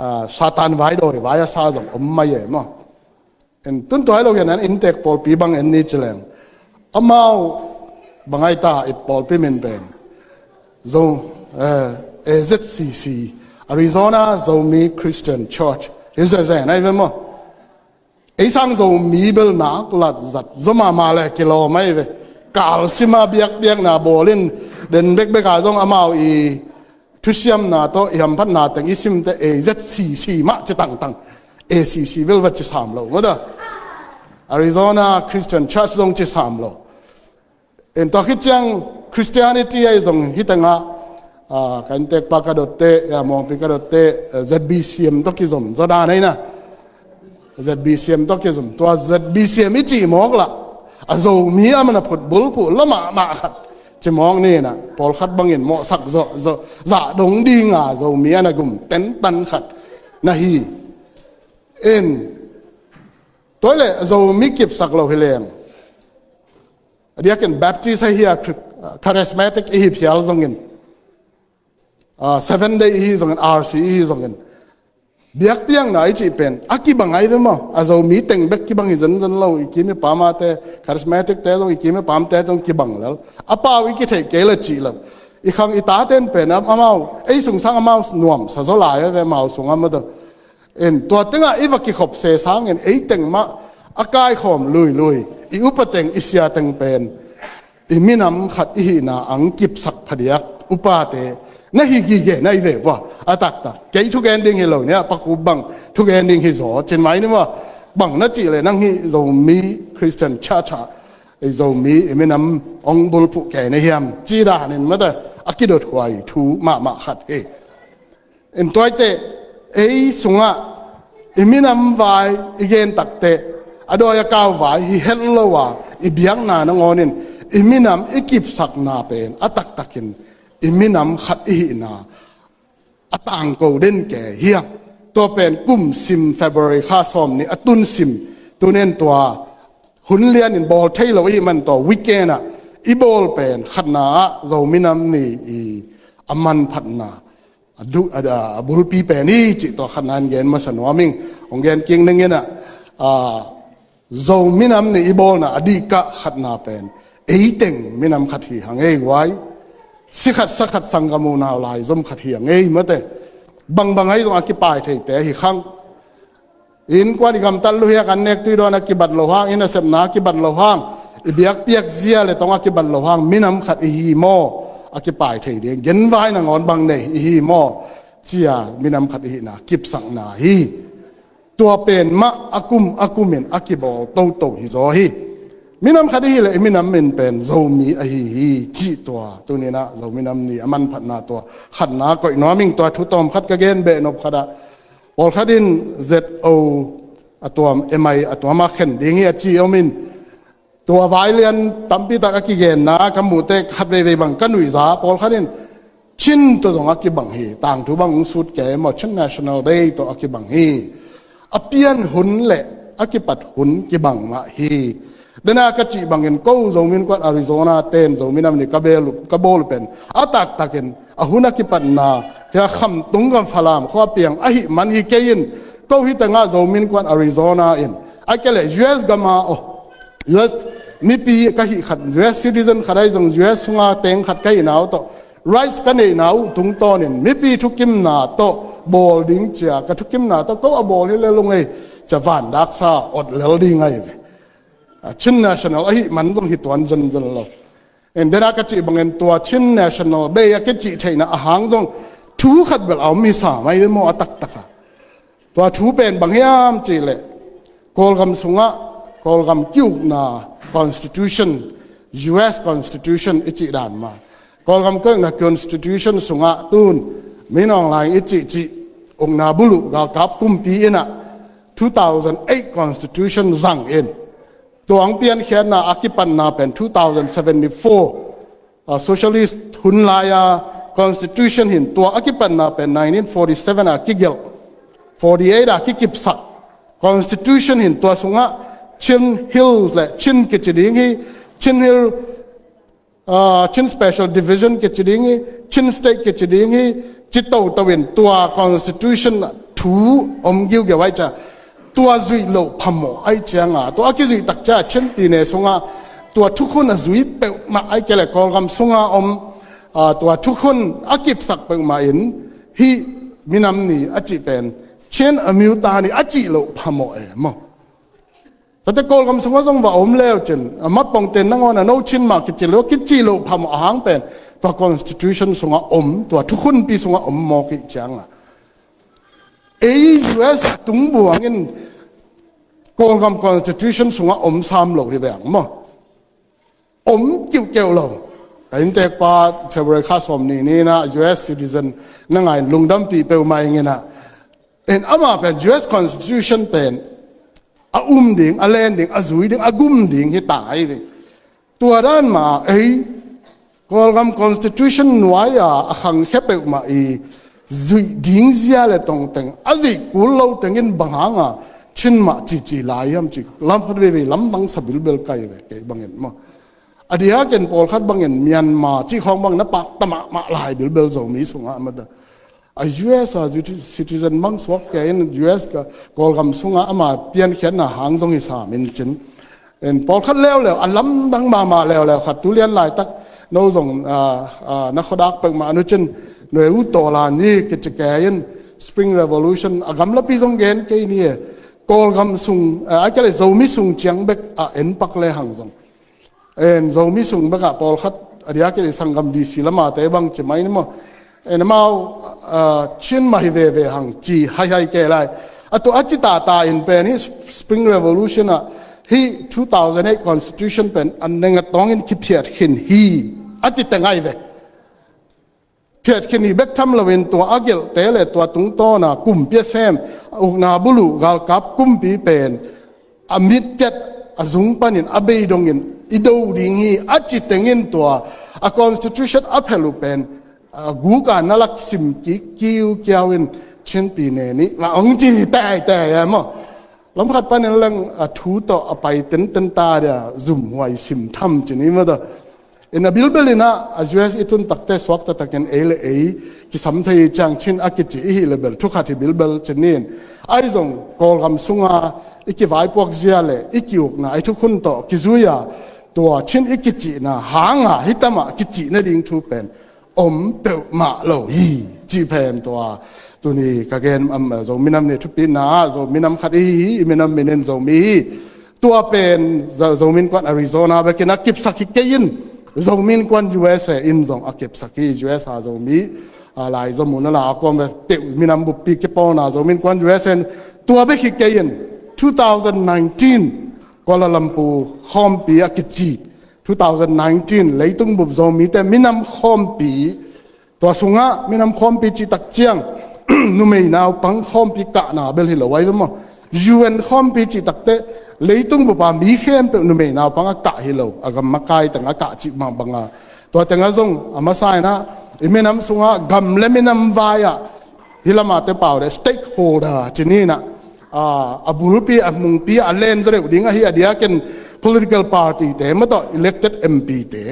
ah, Satan vai dawi vai a sa zong om mai e maw. En tun tua hi lo gen an inntek pawlpi bang en ni ci leng, amau bang ai ta i pawlpi min pen Zo, eh, A Z C C, Arizona Zomi Christian Church hi zezen ai ve maw. Ei sang Zomi bel nak lat zat zaw mahmah le kilawm ai ve. Kalsima biakbiakna bawlin den bekbek a zong amau i thusiamna tawh i hamphatna teng i simte A Z C C mah ci tangtang. A C C bel va ci sam lo maw ta. Arizona Christian Church zong ci sam lo. En tua khit ciang Christianity ai zong hi tengah, ah, ka inntek pa ka dotte, ya, Mawngpi ka dotte, eh, Z B C M tawh kizom zaw dan ai na. Z B C M tawh kizom, tua Z B C M i cih mawk lah a Zomi a man a phut bulphuh lo mahmah khat ci mawk ni in ah, pawlkhat bangin mawhsak zawh, zawh, zah dong dinga Zomi a na gum tentan khat na hi. En tua hi leh Zomi kipsak lo hi leng, a diakin Baptist ahi a, Charismatic i hi phial zongin, ah, Seven Day i hi zongin, R C i hi zongin, biakpiakna i cih pen a kibang ai ve maw. A Zomi teng bek kibang hi zenzen lo, i kim i pam a te, Charismatic te zong, i kim i pam te zong kibang lel. A pau i kitheih kei le cih lo. I khang i taten pen am-, amau ei sung sang amau nuamsa zaw lai ve, amau sung a maw ta. En tua tengah i va kikhop se sangin ei teng mah a kaikhawm luilui, i upa teng, i sia teng pen i minam khat i hihna ang kipsak phadiak upate na hi gige na hi ve vua. A taktak kei thugen ding hi lo nia, Pa Khup bang thugen ding hi zaw cin mai ni vua. Bang na cih le nang hi Zomi Christian Church ah i Zomi i minam ong bulphuh kei na hiam ci danin maw ta, a kidothuai thu mahmah khat hi. En tua hi teh ei sungah i minam vai i gen takteh a dawi a kau vai hi het lo a, i biakna nangawnin i minam i kipsakna pen a taktakin i minam khat i hihna a tangko den kei hiam. Tua pen kum sim February kha sawm nih a tun sim, tunen tua hun lianin bawl thei lo i hih man tua weekend ah i bawl pen khatna ah Zo minam ni i a manphatna a duh, a, a, a bulpi pen hi cih tua khatna in gen masa nuam ing. Hong gen kik ning in ah, a, Zo minam ni i bawlna a dihkah khatna pen ei teng minam khat hi hang ei guai. Si khat sa khat sanggam unau lai zom khat hi hang ei mate. Bangbang ahi zong a kipai theite hi khang. Innkuan i gamtat luhiak an nek tui dawn a kibat lo hang, i nasepna a kibat lo hang, i biakpiak zia le tong a kibat lo hang, minam khat i hi maw? A kipai thei ding, genvai nangawn bang nei i hi maw? Cia minam khat i hihna kipsakna hi. Tua pen mah a kum a kumin a kibawl toto hi zaw hi. Minam khat i hi le i minam min pen Zomi ahi hi cih tua tuninah Zo minam ni a manphatna tua khatna koih nuam ing. Tua thu tawm khat ka gen behnop khatah pawlkhat in Z O a tuam, M I a tuam a khen ding hi a ci om in, tua vailian tampi tak a kigenna ka muhte khat veivei bang ka nuihza. Pawlkhat in Chin tawh zong a kibang hi, tangthu bang hong sut kei maw, Chin National Day tawh a kibang hi. A pian hun le a kipat hun kibang mah hi. Dena ka cih bangin ko Zomi Innkuan Arizona ten Zomi nam ni ka bel uh, ka bawl uh pen a taktakin a hun a kipatna hia Khamtung gam Falam khua piang ahih man hi kei in, ko hi tengah Zomi Innkuan Arizona in a kei le U S gama, oh, U S mipi ka hih khat, U S citizen khat ahi zong U S sunga teng khat ka hihna uh tawh rights ka neihna uh tungtawnin mipi thukimna tawh bawl ding cia ka thukimna tawh ko a bawl hi le lungei cia vandaksa ot lel ding ahi ve. A, Chin National ahih man zong hi tuan zenzen lo. En dena ka cih bangin tua Chin National Day a kicih theihna ahang zong Thu khat bel a om hi sa mai ve maw a taktak a. Tua thu pen bang hiam cih leh Kawlgam sungah Kawlgam ki-ukna constitution, U S constitution i cih dan mah, Kawlgam ki-ukna constitution sungah tun Min Aung Hlaing i cihcih ukna buluh galkap kumpi in ah two thousand eight constitution zang in, tua hong piankhiatna a kipatna pen two thousand seven-mi four, a, socialist hun lai-a constitution hi in, tua a kipatna pen nineteen forty-seven a kigelh, forty-eight a kikipsak constitution hi in, tua sungah Chin Hills le Chin kici ding hi, Chin Hill, a, Chin Special Division kici ding hi, Chin State kici ding hi, ci toto in tua constitution thu om giugiau ahih ciang tua zuih loh phamawh ahih cianga, tua a kizuih tak ciang Chin pyine sungah tua thukhun a zui peuhmah ahih kei leh Kawlgam sunga om, a, tua thukhun a kipsak peuhmah in hih minam ni a cih pen Chin Amyotha ni a cih loh phamawh e maw. Tate Kawlgam sungah zong va om leu cin, a, matpongte nangawn a no Chin mah kici lo, kici loh phamawh a hang pen tua constitution sungah om, tua thukhunpi sungah om mawk ahih cianga, ei U S tung buangin Kawlgam constitution sungah om sam lo hi veng maw. Om kiuhkeuh lo. Ka inntekpa February kha sawm ni ni-in ah U S citizen na ngah in lungdampih peuhmah ing in ah. In amah pen U S constitution pen a um ding, a len ding, a zui ding, a gum ding hi ta hi ve. Tua dan mah ei Kawlgam constitution nuai-a a khangkhia peuhmah i zuih ding zia le tongteng a zuih kul lo tengin bang hanga Chin mah cici lai hiam ci lam khat veivei lamdang sa bilbel ka hi ve kei bangin maw. A diakin pawlkhat bangin Myanmar cih khawng bang na pakta mahmah lai bilbel Zomi sungah mah ta. A U S a citizen bang suak kei in U S ka Kawlgam sungah ama piankhiatna hang zong hi sam in cin. In pawlkhat leuleu, a lamdang mahmah leuleu khat tu lian laitak no zong, a, a, na khuadak peuhmah nu cin, Neu Tawlan ni kici kei in Spring Revolution a gamlapi zong gen kei ni e. Kawlgam sung, a, a kei le Zomi sung ciang bek a en pak le hang zong. En Zomi sung bekah pawlkhat a diakin i sanggam D C lamate bang ci mai ni maw. En amau, a, Chin mah hi veve hang ci haihai kei lai. A tua a ci tata in pen hih Spring Revolution ah hih two thousand eight constitution pen a neng a tawngin kiphiat khin hi a ci teng ahi ve. Phiat khin hi bek tham loin tua a gelhte le tua tungtawna kumpi a sem, a ukna buluh galkap kumpi pen a mitket a zung panin a bei dongin i do ding hi a ci tengin tua a constitution a phelh uh pen a guka na lak sim kik kiukiau in Chin pyine nih va ong ci hi teitei e maw. Lam khat panin leng a thu tawh a pai tenten ta dia zumhuai sim tham ci ni maw tawh. In a bilbel in ah a U S i tun takte suak taktakin ei le ei kisam thei ciang Chin a kici i hih le bel thu khat hi bilbel ci ni in. Ahi zong Kawlgam sunga i kivaipuak zia le i ki-ukna i thukhun tawh kizui-a tua Chin i kicihna hanga hih tamah kicih nading thu pen om peuhmah lo hi cih pen tua tuni ka gen, am, Zomi Nam Ni thupitna ah Zomi nam khat i hi hi, i minam min in Zomi hi. Tua pen Zo-, Zomi Innkuan Arizona bekin a kipsak hi kei in Zomi Innkuan U S A in zong a kipsak hi. U S a Zomi, a, lai Zomi na la a kuam ve teuh minam buppi kipawlna Zomi Innkuan U S A in tua bek hi kei in two thousand nineteen Kuala Lumpur khawmpi a kici two thousand nineteen leitung bup Zomite minam khawmpi, tua sungah minam khawmpi cih tak ciang numei naupang khawmpi kahna bel hi lo ahi ve maw. U N khawmpi cih takte leitung bupa mi khempeuh numei naupang a kah hi lo, a gam makai teng a kah cih mah banga. Tua tengah zong a masa in ah i minam sungah gam le minam vai-ah hih lamate pau le stakeholder ci ni in ah, a, a bulpi, a mungpi, a len zaw deuh ding ahi a diakin political party te maw tawh elected M P te,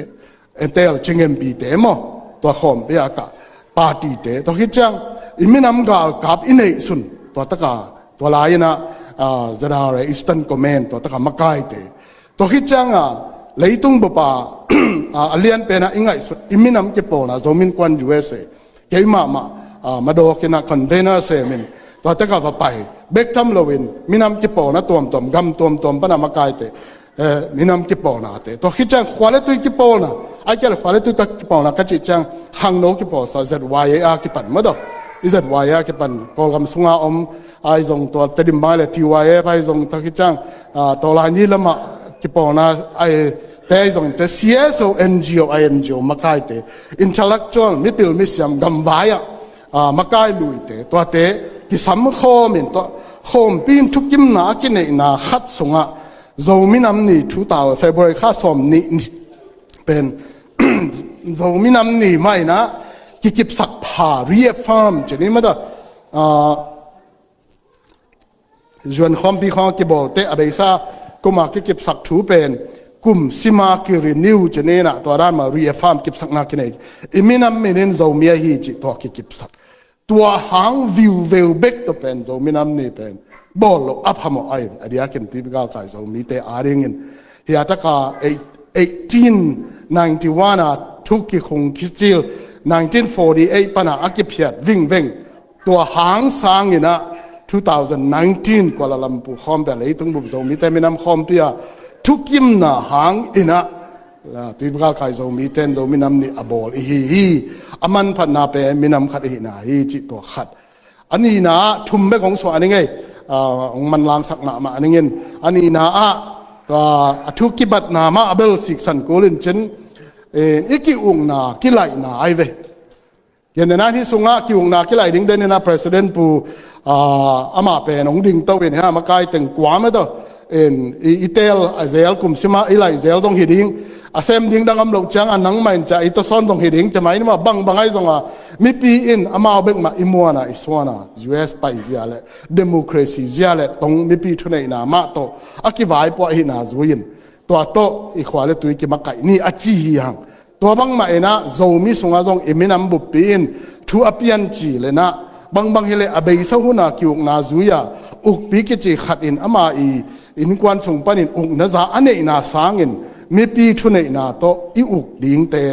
e, tel cing M P te maw, tua khawmpi a kah party te, tua khit ciang i minam galkap i neihsun tua taka, tua lai in ah, a, Z R A Eastern Command tua taka makai te. Tua khit cianga leitung bupa, a, a lianpena i ngaihsut i minam kipawlna Zomi Innkuan U S A, keimah mah, a, madawkina convener semin tua taka va pai bek tham loin minam kipawlna tuamtuam, gam tuamtuam pana makaite, e, minam kipawlnate. Tua khit ciang khua le tui kipawlna, ai kei le khua le tui ka kipawlna ka cih ciang khangno kipawlsa Z Y A a kipan mah tawh. I Z Y A a kipan Kawlgam sunga om ai zong tua Tedim bang le T Y F ai zong tak hi ciang, ah, tua lai ni lamah kipawlna ai te ai zong te C S O N G O ai N G O makaite intellectual mipil misiam gamvai ah, ah, makai luite tuate kisam khawm in tua khawmpi in thukimna a kineihna khat sungah Zomi Nam Ni thu tau February kha sawm nih ni pen Zomi Nam Ni mah in ah kikipsak pha reaffirm ci ni mah ta, ah, U N khawmpi khawng a kibawlte a beisa kuma kikipsak thu pen kum sima kirenew ci ni in ah tua dan mah reaffirm kipsakna kinei. I minam min in Zomi ahi cih tua kikipsak. Tua hang viuveu bek tawh pen Zomi Nam Ni pen bawl loh a phamawh ai, a diakin tuipi galkai Zomite a dingin hiataka eighteen ninety-one a thu kikhung kicil nineteen forty-eight pana a kiphiat vingveng tua hang sangin ah two thousand nineteen Kuala Lumpur khawmpi a leitung bup Zomite minam khawmpi a thukimna hangin ah tuipi galkai Zomite in Zomi Nam Ni a bawl ihi hi. A manphatna pen minam khat ihina hi cih tua khat. A nihna ah thum bek hong suah a ning ei, ah, hong manlangsak mahmah a ningin a nihna ah, ah, a thu kibatna mah a bel siksan kul in cin, eh, i ki-ukna kilaihna ai ve. Gentehna in hih sungah ki-ukna kilaih ding den in ah President Pu, ah, amah pen hong dingto in hia makai teng kua mah tawh in i, i teel a zel kum sima i laih zel zong hi ding, a sem ding dang om loh ciang a nangmah in ciah i tawsawn zong hi ding ci mai ni mah bangbang ai zong a mipi in amau bek mah i muana i suana U S paizia le democracy zia le tong mipi thuneihna mah tawh a kivaipuah ihina zui in tua tawh i khua le tui kimakaih ni a ci hi hang. Tua bangmah in ah Zomi sungah zong i minam buppi in thu a pian ci le nah bangbang hileh a beisa huna ki-ukna zui-a ukpi kici khat in ama i innkuan sung panin ukna za a neihna sangin mipi thuneihna tawh i uk dingte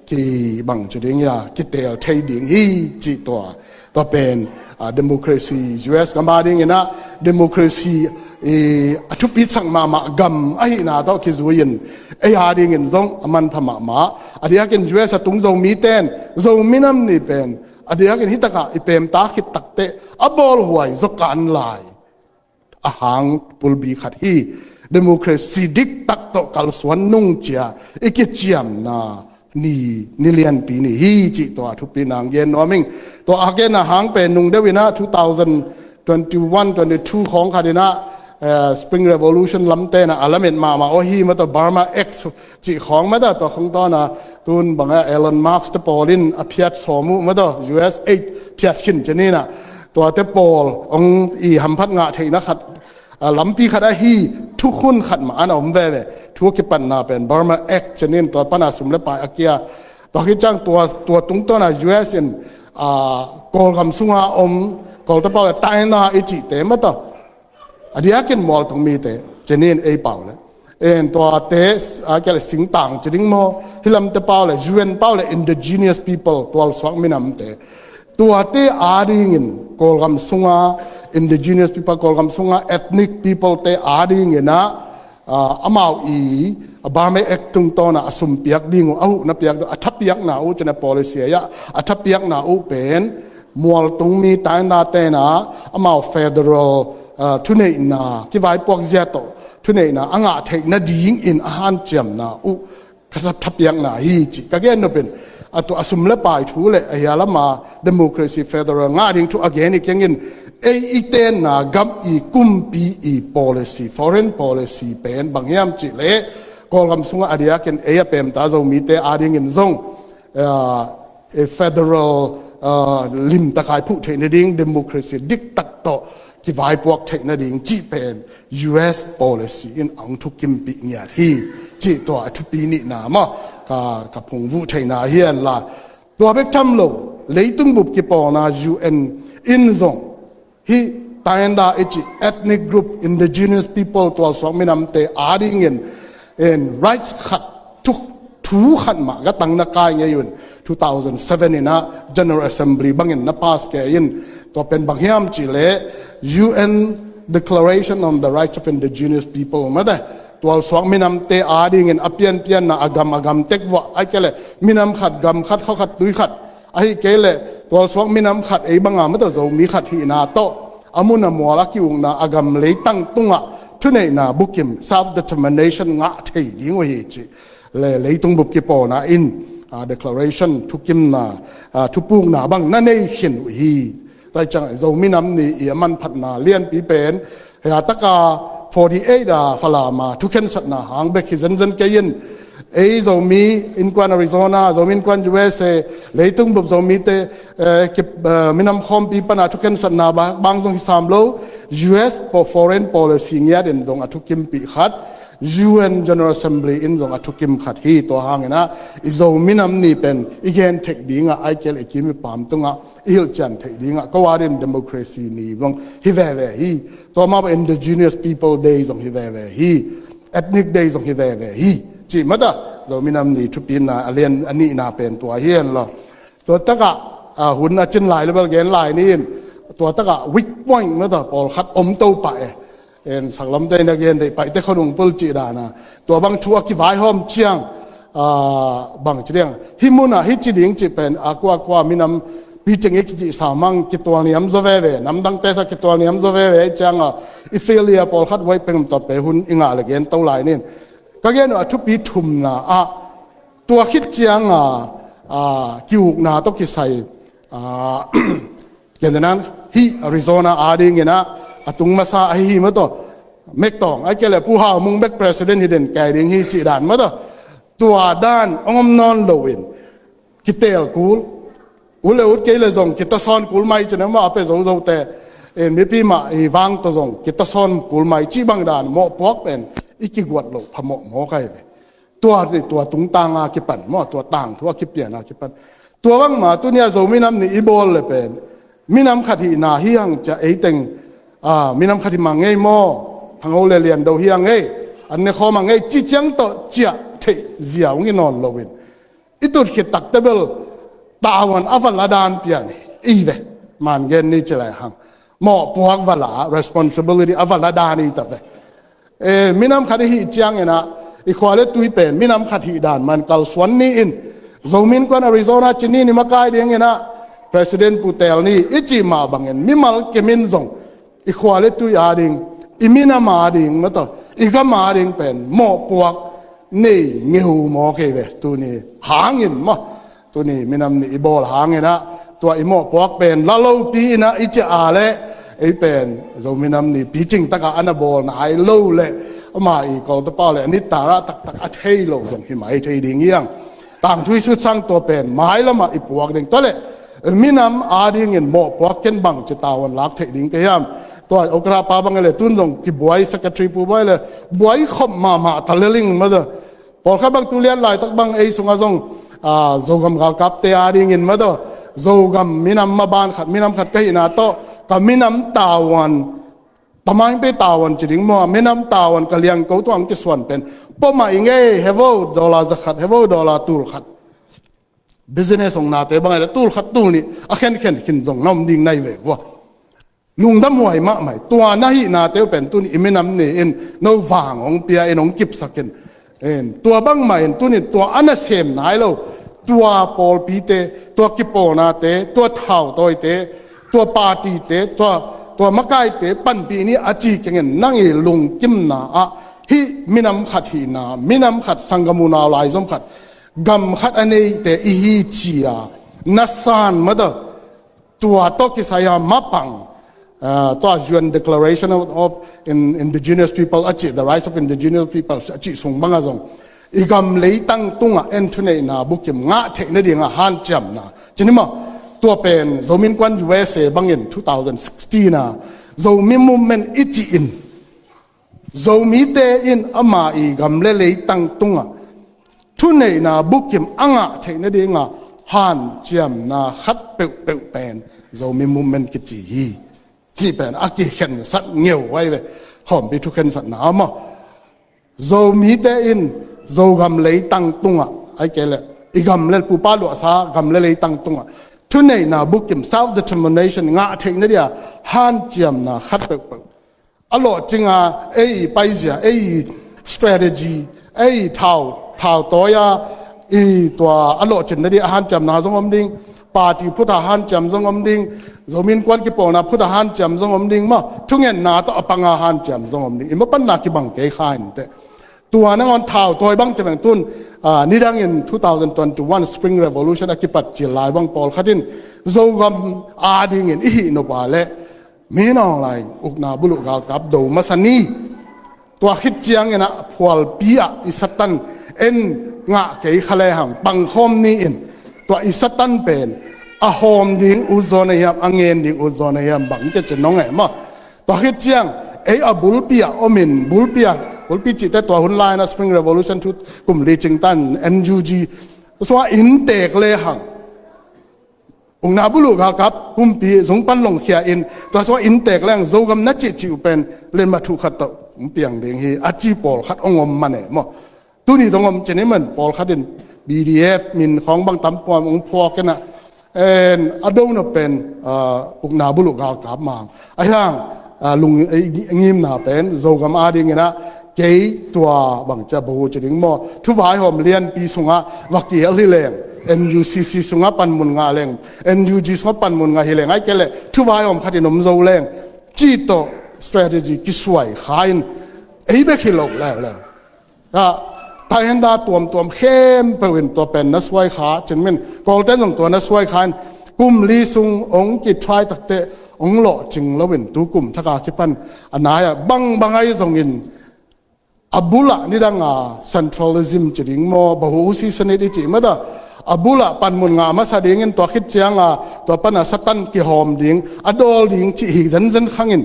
kibang ci ding ia kiteel thei ding hi cih tua. Tua pen, ah, democracy U S gam a dingin ah democracy, eh, a thupitsak mahmah gam ahina tawh kizui in ei a dingin zong a manpha mahmah. A diakin U S a tung Zomite in Zomi Nam Ni pen a diakin hitakah i pemta khit takteh a bawlhuai zaw kan lai a hang pulbi khat hi. Democracy diktak tawh kalsuan nung cia i kiciamna ni, ni lianpi ni hi cih tua thupi nang gen nuam ing. Tua a genna hang pen nung deuh in ah two thousand twenty-one, twenty-two khawng khat in ah, eh, Spring Revolution lamte in ah a lamet mahmah aw hi mah tawh Burma Act cih khawng mah tawh tua khawng tawn a tun bang a Elon Musk te pawl in a phiat sawm uh mah tawh U S aid phiat khin ci ni in ah tuate pawl hong i hamphat ngah theihna khat, a, lampi khat ahi thukhun khat mah an a om veve. Thu a kipatna pen Burma Act ci ni in tua pana sum le pai a kia. Tua khit ciang tua, tua tungtawn a U S in, a, Kawlgam sunga om Kawlte pau le taina i cihte mah tawh a diakin mualtung mite ci ni in ei pau le en tuate, a, kia le singtang ci ding maw, hih lamte pau le U N pau le indigenous people tualsuak minamte tuate a dingin Kawlgam sunga indigenous people, Kawlgam sunga ethnic people te a dingin ah, ah, amau i, a, Burma Act tungtawn a a sum piak ding uh, a huhna piak ding uh, a thapiakna uh ci in ah policy ah a thapiakna uh pen mualtung mi taina te in ah amau federal, ah, thuneihna kivaipuak zia tawh thuneihna a ngah theih nadingin a hanciamna uh ka tha-, thapiakna hi cih ka gen nop in, a tua a sum le pai thu le a hia lama democracy federal ngah ding thu a gen i keng in ei i tenna gam i kumpi i policy, foreign policy pen bang hiam cih leh Kawlgam sungah a diakin ei a pemta Zomite a dingin zong, ah, eh, federal, ah, limtakai phuh theih nading democracy diktak tawh kivaipuak theih nading cih pen U S policy in a hong thukimpih ngiat hi cih tua a thupi nihna maw ka, ka phungvuh theihna hi en la. Tua bek tham lo leitung bup kipawlna U N in zong hih taina i cih ethnic group, indigenous people tualsuak minamte a dingin in rights khat thu, thu khat mah ka tang na kai ngei un two thousand seven in ah General Assembly bangin na pass kei in tua pen bang hiam cih leh U N Declaration on the Rights of Indigenous People mah te tualsuak minamte adingin a pianpianna, a gam a gam tek vuah, ahih kei leh minam khat gam khat khua khat tui khat, ahih kei leh tualsuak minam khat ei banga mataw Zomi khat hihna tawh a mun a mual a ki-ukna, a gam leitang tungah thuneihna bukim, self determination ngah thei ding uh hi cih le leitung bup kipawlna in, a, declaration, thukimna, a, thupukna bang na nei khin uh hi. Tua ciang Zomi Nam Ni i a manphatna lianpi pen, hia taka forty eight a Falam a thukhensatna hang bek hi zenzen kei in, ei Zomi Innkuan Arizona, Zomi Innkuan U S A, leitung bup Zomite, eh, ki, eh, minam khawmpi pana thukhensatna ba-, bang zong hi sam lo, U S po-, foreign policy ngiat in zong a thukimpih khat, U N General Assembly in zong a thukim khat hi. Tua hangin ah i Zomi Nam Ni pen i gen theih dingah, ahih kei leh i kim i pam tungah i hilhcian theih dingah, ko adingin Democracy Ni zong hi veve hi. Tua mah bang Indigenous People Day zong hi veve hi. Ethnic Day zong hi veve hi. Cih mataw Zomi Nam Ni thupina a lian a nihna pen tua hi hen la. Tua takah, a, hun a cin lai le bel gen lai ni in, tua takah weak point mataw pawlkhat om to pah e. En, saklamte in a gen deih, Paite khua nung pul cih dana tua bang thu a kivaihawm ciang, a, bang ci ding, hih munah hih ci ding cih pen a kuakua minam picing i kicih sa mang kitual niam zaw veve, namdangte sa kitual niam zaw veve cianga i failure pawlkhat huai pen tawh pe hun i ngah le gen to lai ni in. Ka gen uh a thupi thumna ah, tua khit cianga, a, ki-ukna tawh kisai, a, Kei nan hih Arizona adingin ah a tung masa ahi hi mataw. Mek Tawng, ahih kei leh Pu Hau Mung bek president hi den kei ding hi cih dan mataw. Tua dan hong om nawn loin kitel kul. Ut le ut kei leh zong kitasawn kul mai cih na mah a pe zozote. En, mipi mah i vang tawh zong kitasawn kul mai cih bang dan mawhpuak pen i kiguat loh phamawh mawk ahi ve. Tua, tua tungtanga kipan maw, tua tangthu a kipiana kipan. Tua bangma tuni a Zomi Nam Ni i bawl le pen minam khat hihna hi hang cia ei teng, a, minam khat hi mang ngei maw, Thang Ho le Lian Do hi hang ngei, an ne khawm hang ngei, ci ciang tawh ciah theih zia ung i nawn loin, i tut khit takte bel tavuan a va la dan pian i ve. Man gen ni ci lai hang, mawhpuak va la, responsibility a va la dan i ta ve. E, minam khat i hih ciangin ah i khua le tui pen minam khat hih dan man kalsuan ni in, Zomi Innkuan Arizona ci ni, ni makai dingin ah President Pu Tel Ni i cih mah bangin mimal kim in zong i khua le tui ading, i minam ading mataw, i gam ading pen mawhpuak nei ngeu maw kei ve. Tuni hangin maw, tuni minam ni i bawl hangin ah tua i mawhpuak pen la lopi in ah i ciah a leh ei pen Zomi Nam Ni picing takah a na bawl nai lo leh ama i kawltapau le a nitara taktak a thei lo zong hi mai thei ding hi hang. Tangthu i sutsang tua pen mailamah i puak ding. Tua leh minam adingin mawhpuak ken bang ci tavuan lak theih ding ka hiam? Tua okra pa bang le tun zong kibuai, secretary pu bang le buai khop mahmah ta leling mataw. Pawlkhat bang tu lian laitak bang ei sungah zong, a, Zogam galkapte adingin mataw, Zogam minam maban khat, minam khat ka hihna tawh ka minam tavuan, tamaing pe tavuan ci ding maw, minam tavuan ka liangko tawh ang kisuan pen poma i ngei, hevo dollar za khat, hevo dollar tul khat. Business hong nate bang le tul khat tul nih a khenkhen khin zong na om ding nai ve vua. Lungdam huai mahmah hi. Tua na hihna teuh pen tuni i minam ni in no vang hong pia in hong kipsak in. En, tua bangmah in tuni tua a na sem nai lo, tua pawlpite, tua kipawlnate, tua thautawite, tua partyte, tua, tua makaite panpih ni a ci kengin nang i lungkimna ah hih minam khat hihna, minam khat sanggam unau laizom khat, gam khat a neite i hi cia na san mataw. Tua tawh kisai a mapang, ah, tua U N Declaration of, of In-, Indigenous People a cih, The Rights of Indigenous People a cih sung banga zong i gam leitang tungah en thuneihna bukim ngah theih nadinga hanciamna. Ci ni maw, tua pen Zomi Innkuan U S A bangin two thousand sixteen a Zomi Movement i cih in Zomite in ama i gam le leitang tungah thuneihna bukim a ngah theih nadinga hanciamna khat peuhpeuh pen Zomi Movement kici hi. Cih pen a kikhensat ngeu ahi ve. Khawmpi thukhensatna maw, Zomite in Zogam leitang tungah, ahih kei leh i gam le pupa luahsa gam le leitang tungah thuneihna bukim, self determination ngah theih nadia hanciamna khat peuhpeuh. A lawhcinga ei i paizia, ei i, strategy, ei thau, thau tawi a, i tua a lawhcinna ding a hanciamna zong om ding, party phut a hanciam zong om ding, Zomi Innkuan kipawlna phut a hanciam zong om ding maw, thungetna tawh a panga hanciam zong om ding. I mapanna kibang kei kha inteh. Tua nangawn thau tawi bang ci beng tun, ah, nidangin two thousand twenty-one Spring Revolution a kipat cil lai bang pawlkhat in Zogam adingin i hih nop a leh Min Aung Hlaing ukna buluh galkap do masa ni. Tua khit ciangin a phualpi ah i Satan en ngah kei kha lehang pangkhawm ni in, tua i Satan pen a hawm ding ut zaw na hiam, a ngen ding ut zaw na hiam, bang ci ci nong e maw. Tua khit ciang ei a bulpi ah om in, bulpi ah, bulpi cihte tua hun lai-in a Spring Revolution thu kum li cingtan N U G sungah inntek lehang ukna buluh galkap pumpi zung pan longkhia in, tua sungah inntek lehang Zogam na cihcih uh pen lenmathuh khat tawh hong piang ding hi, a ci pawlkhat hong om mah e maw. Tuni tawh hong om ci ni maw, pawlkhat in B D F min khawng bang tam puam hong phuak in a, en a do nop pen, ah, ukna buluh galkap mah. Ahi hang, ah, lung, eh, ngimna pen Zogam adingin a, kei tua bang ci a bahu ci ding maw, thuvaihawm lianpi sungah va kihel hi leng, N U C C sungah panmun ngah leng, N U G sungah panmun ngah hi leng, ahih kei leh thuvaihawm khat in om zo leng, cih tawh strategy kisuai kha in, ei bek hi lo leuleu. Ka, taihenda tuamtuam khempeuh in tua pen na suai kha, cin min, Kawlten zong tua na suai kha in, kum li sung hong kitry takteh hong lawhcing loin tu kum thak a kipan a nai-ah bangbang ahi zongin, a bulah nidang a centralism ci ding maw, bahu usi senate i cih mah ta, a bulah panmun ngah masa dingin tua khit ciang a, tua pan a Satan kihawm ding, a dawl ding cih hi zenzen khang in,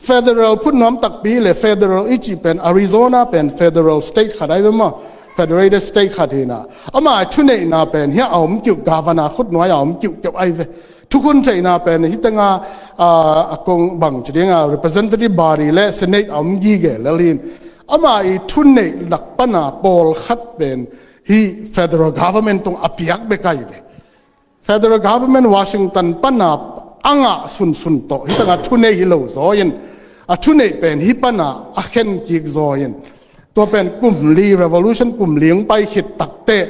federal phut nuam takpi le federal i cih pen, Arizona pen federal state khat ahi ve maw, federated state khat hi na. Ama thuneihna pen hiah a om kiuh, governor khut nuai a om kiuhkeuh ahi ve. Thukhun theihna pen hih teng a, ah, a kong bang ci ding a, representative body le senate a om gige lel hi in. Ama i thuneih lak pan a pawlkhat pen hih federal government tung a piak bek ahi ve. Federal government Washington pan a a ngah sunsun tawh hih teng a thunei hi lo zaw in, a thuneih pen hih pan a a khen kik zaw in, tua pen kum li, revolution kum li hong pai khit takteh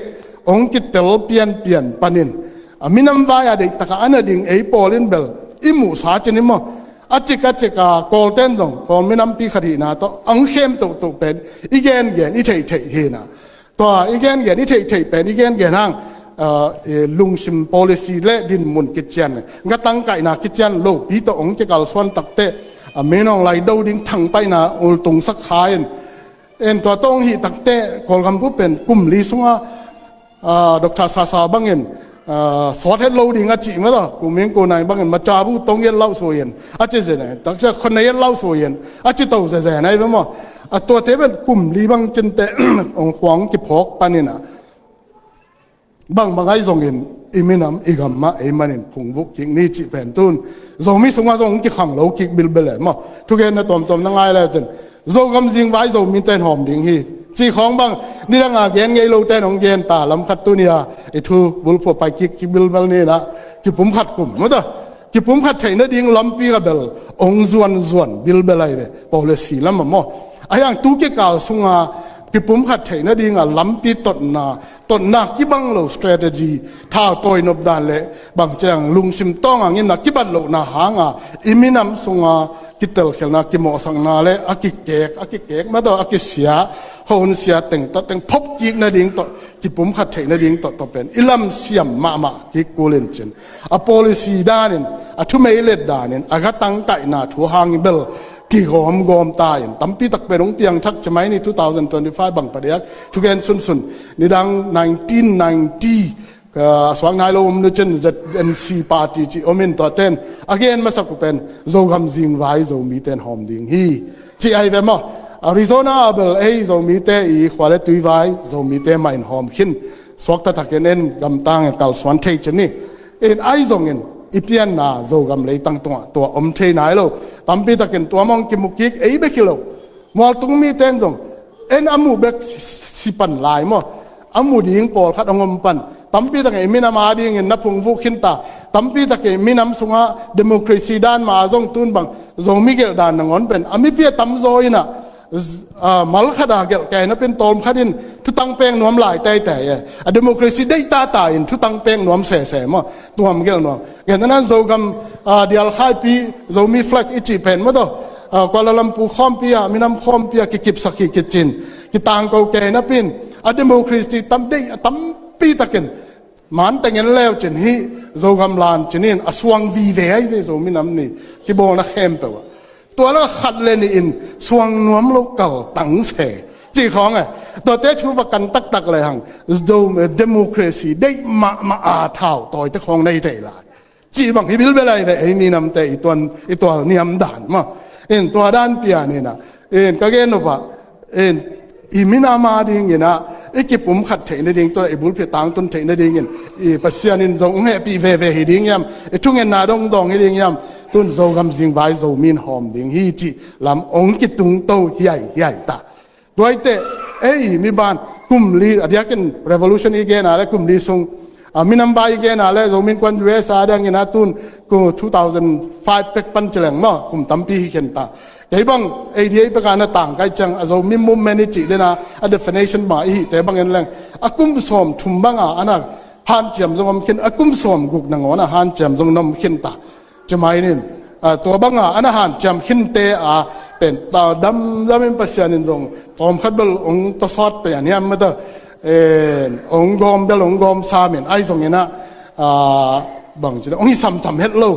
hong kitel pianpian panin, a minam vai a deihtak a a na ding ei pawl in bel i muhsa ci ni maw, a cik a cik a Kawlten zong Kawl minampi khat hihna tawh hong khem tohtoh pen i gengen i theihtheih hi na. Tua i gengen i theihtheih pen i gengen hang, ah, eh, lungsim policy le dinmun kician, gatangkaihna kician lopi tawh hong kikalsuan takteh, ah, Min Aung Hlaing do ding thangpaihna ultungsak kha in, en tua tawh hong hih takteh Kawlgam bu pen kum li sungah, ah, Doctor Sasa bangin, ah, sawt het lo ding a cih mah ta, Pu Min Ko Naing bangin macabu tong et lauh sui in a ci zen, taksa khon na et lauh sui in a ci to zezen ahi ve maw. A tuate pen kum li bang cinteh hong khuang kiphawk panin a, bangbang ahi zongin i minam i gam mah ei manin phungvuh kik ni cih pen tun Zomi sungah zong kikhang lo kik bilbel e maw. Thugenna tuamtuam na ngai le cin, Zogam zingvai Zomite in hawm ding hi, cih khawng bang nidang a gen ngei lote in hong gen ta, lam khat tuni a i thu bulphuh pai kik, kik bilbel ni na, kipumkhat kum mah ta, kipumkhat theih nading lampi ka bel hong zuanzuan bilbel ahi ve, policy lam ah maw. Ahi hang tu kikal sunga kipumkhat theih nading a lampi totna, totna kibang lo strategy, thau tawi nop dan le bang ciang lungsim tawng a ngimna kibat lohna hanga i minam sunga kitelkhialhna, kimawhsakna le a kikek, a kikek mah ta, a kisia, hong sia teng tawh teng phop kik nading tawh, kipumkhat theih nading tawh, tawh pen i lamsiam mahmah kik kul in cin, a policy danin, a thumeilet danin, a gatangkaihna thu hang bel kigawmgawm ta in, tampi tak pen hong piangthak ci mai ni. Two thousand twenty-five bang padiak thugen sunsun, nidang nineteen ninety, ka suak nai lo om nu cin Z N C party ci om in, tua ten a gen masak uh pen Zogam zingvai Zomite in hawm ding hi, ci ahi ve maw. Arizona a bel ei Zomite i khua le tuivai Zomite mah in hawm khin, suakta takin en gamtang in kalsuan thei ci ni. In ahi zongin i pianna Zogam leitang tungah tua om thei nai lo. Tampi takin tua mah hong kimu kik, ei bek hi lo, mualtung mite in zong en a muh bek si pan lai maw. A mu ding pawlkhat hong om pan, tampi takin i minam adingin na phungvuh khin ta, tampi takin i minam sungah democracy dan mah a zong tun bang Zomi gelh dan nangawn pen a mipi a tamzaw in a, Z-, ah, mal khat a gelh kei napin tawm khat in thutang pek nuam lai teitei e. A democracy deih tata in thutang pek nuam sese maw, tuam gelh nuam. Gen nan Zogam, ah, dialkhaipi, Zomi flag i cih pen maw taw, ah, Kuala Lumpur khawmpi ah, minam khawmpi ah kikipsak hi kicin, kitangko kei napin a democracy tam deih a tampi takin man tengen leu cin hi, Zogam lan cinin a suang vive ai ve Zomi nam ni kibawlna khempeuh ah. Tua lak khat le nih in suang nuam lo kal tang se cih khawng e. Tuate thu va kan taktak le hang, Zo-, democracy deih mahmah a thau tawite khawng nei thei lai. Cih bang hi bilbel ai ve, ei minamte i tuan, i tual niam dan maw. In tua dan pian in ah, in ka gen nop ah, in i minam a dingin ah, i kipum khat theih nading, tua i bulphiat tangtun theih nadingin, i Pasian in zong hong hehpih veve hi ding hiam, i thungetna dongdong hi ding hiam, tun Zogam zingvai Zomi in hawm ding hi cih lam hong kitung to hiai, hiai ta. Tuaite, ei, mi ban, kum li, a diakin revolution i gen a le kum li sung, a, minam vai i gen a le, Zomi Innkuan U S A dangin a tun, ku two thousand five pek pan ci leng maw, kum tampi hi khen ta. Kei bang, ei di ei pek a na tang kai ciang, a Zomi movement i cih dena, a definition ma i hihte bang en leng. A kum sawm thum bang a, ana hanciam zong om khin, a kum sawm guk nangawn a hanciam zong na om khin ta. Ci mai nin, a, tua bang a, ana hanciam khinte a, pen ta damdam in Pasian in zong, tawm khat bel ong ta sawt pen hiam mata, en, ong gawm bel ong gawm sam in, ai zong in a, a, bang ci le, ong hi samsam het lo.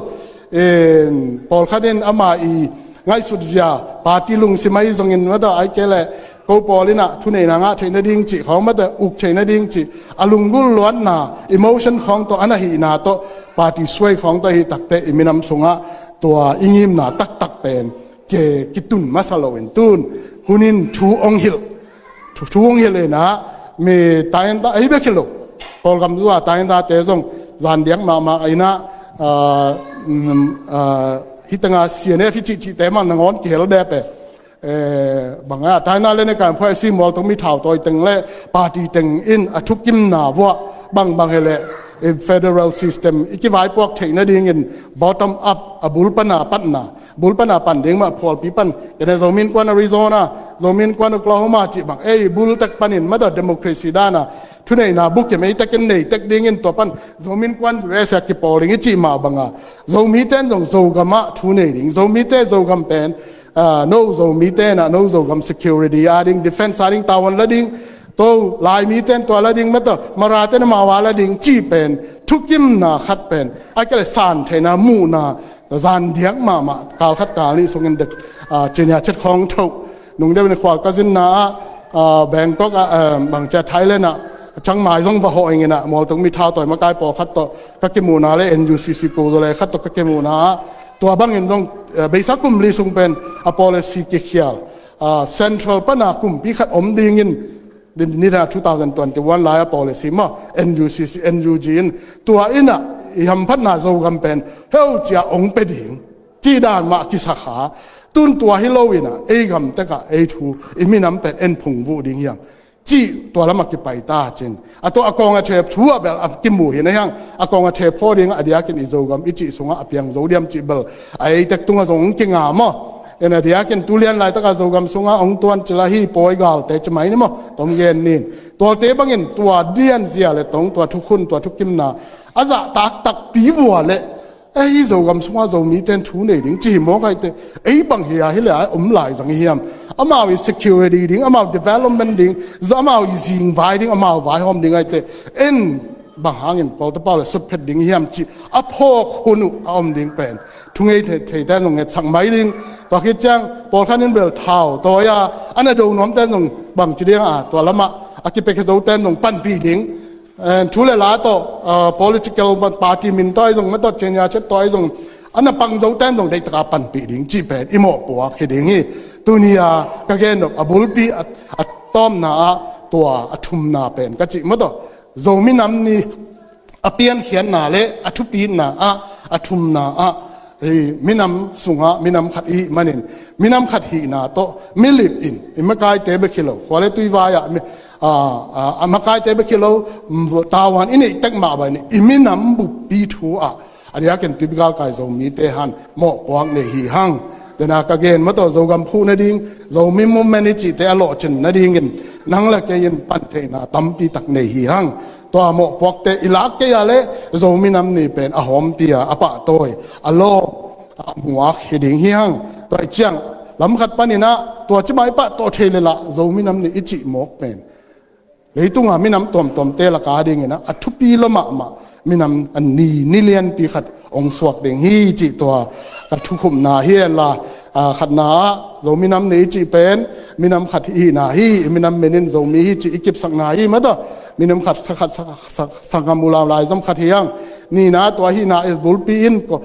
En, pawlkhat in ama i ngaihsut zia, party lungsim ai zong in mata, ai ke le, ko pawl in ah, thuneihna ngah theih nading cih, khawng mata, uk theih nading cih, a lunggulh luatna, emotion khawng tawh, ana hihna tawh, party suai khawng tawh, hih takte, i minam sungah, tua, i ngimna taktak pen, ke, kitun masa lo in tun, hun in thu ong hilh, thu, thu ong hilh in ah, mi tainta, ei bek hi lo, Kawlgam zua tainta te zong, zan diak mahmah in ah, ah, mm, ah, hih tengah C N F hi cih cihte mah nangawn kihel dep e. Eh, bang a, taina le ne kan phuai si mual tong mi thau tawi teng le party teng in a thukimna vuah bang bang he le, eh, federal system i kivaipuak theih nadingin bottom up a bul pana patna, bul pana pan ding mah phualpi pan, kene Zomi Innkuan Arizona, Zomi Innkuan Oklahoma cih bang, ei, bul tek panin mata democracy dana thuneihna bukim ei tekin nei tek dingin tua pan Zomi Innkuan U S A kipawl ding i cih mah banga Zomi ten zong Zogam ah thu nei ding, Zomi te Zogam pen, ah, no Zomi ten ah, no Zogam security a ding, defense a ding, tawan la ding, to Laimi ten tua la ding, mata Mara ten a mawa la ding, cih pen, thukimna khat pen, a kele san theihna muhna, zan diak mahmah, kal khat kal nih sungin dek, ah, cinia chet khawng tho. Nung deuh in khual ka zinna ah, ah, Bangkok ah, ah, bang cia Thailand ah, Chiang Mai zong va hawh ing in ah, mual tung mi thau tawi makai pawlkhat tawh, ka kimuhna le N U C C ko zaw le khat tawh ka kimuhna ah, tua bangin zong, eh, beisa kum li sung pen, a policy kikhial, ah, central pana kumpi khat om dingin, Ni, nina two thousand twenty-one lai a policy mah, N U C C, N U G in, tua in ah, i hamphatna Zogam pen, heucia ong pe ding, cih dan mah kisakha, tun tua hi lo in ah, ei gam tek ah, ei thu, i minam pen en phung vuh ding hiam. Cih tua lamah kipai ta cin. A tua a kawng a thep thu ah bel a kimu hi na hiang, a kawng a thep phaw ding a diakin i Zogam, i cih sungah a piang zo diam cih bel, a ei tek tungah zong kinga maw. En a diakin tulian laitaka Zogam sunga ong tuan cila hi pawi galte ci mai ni maw, tom gen nin. Tualte bangin tua dian zia le tong, tua thukhun, tua thukimna, a zah taktak pi vua le, ei Zogam sunga Zomi ten thu nei ding ci hi mawk aite, ei bang hi a hi le a om lai zang hiam. Amau i security ding, amau development ding, amau i zingvai ding, amau vaihawm ding aite, en bang hangin Kawlte pau le sutphet ding hiam cih a phawk hun uh a om ding pen. Thu ngei thei, theite zong ngetsak mai ding. Tua khit ciang, pawlkhat in bel thau tawi a, a na do nuamte zong bang ci ding a, tua lamah a kipek hi zote zong panpih ding. Eh, thu le la tawh, ah, political party min tawi zong, ma tawh cinia chet tawi zong, a na pang zote zong deihtaka panpih ding cih pen i mawhpuak hi ding hi. Tuni a ka gen nop a bulpi a, a tawmna ah tua a thumna pen ka cih ma tawh. Zomi nam ni a piankhiatna le a thupitna ah, a thumna ah, hei, minam sungah minam khat i hih manin, minam khat hihna tawh milip in, i makaite bek hi lo, khua le tuivai ah mi, a, a, a makaite bek hi lo, m-, tavuan i neih tek mah bangin i minam buppi thu ah, a diakin tuipi galkai Zomite han mawhpuak nei hi hang. Tena ka gen mataw, Zogam phuh nading, Zomi movement i cihte a lawhcin nadingin nang le kei in pan theihna tampi tak nei hi hang. Tua mawhpuakte i lak kei a le Zomi Nam Ni pen a hawmpi a, a pahtawi, a lawm, a muak hi ding hi hang. Tua i ciang lam khat paninah tua cimah i pahtaw thei le lah Zomi Nam Ni i cih mawk pen leitunga minam tuamtuamte laka dinginah a thupi lo mahmah minam a ni, ni lianpi khat hong suak ding hi cih tua ka thukhupna hi henla, a, khatna ah Zomi Nam Ni i cih pen minam khat i hihna hi, i minam min in Zomi hi cih i kipsakna hi mataw. Minam khat sa khat sa, sa, sangam ulau laizom khat hi hang. Nina tua hihna i bulpi in ko,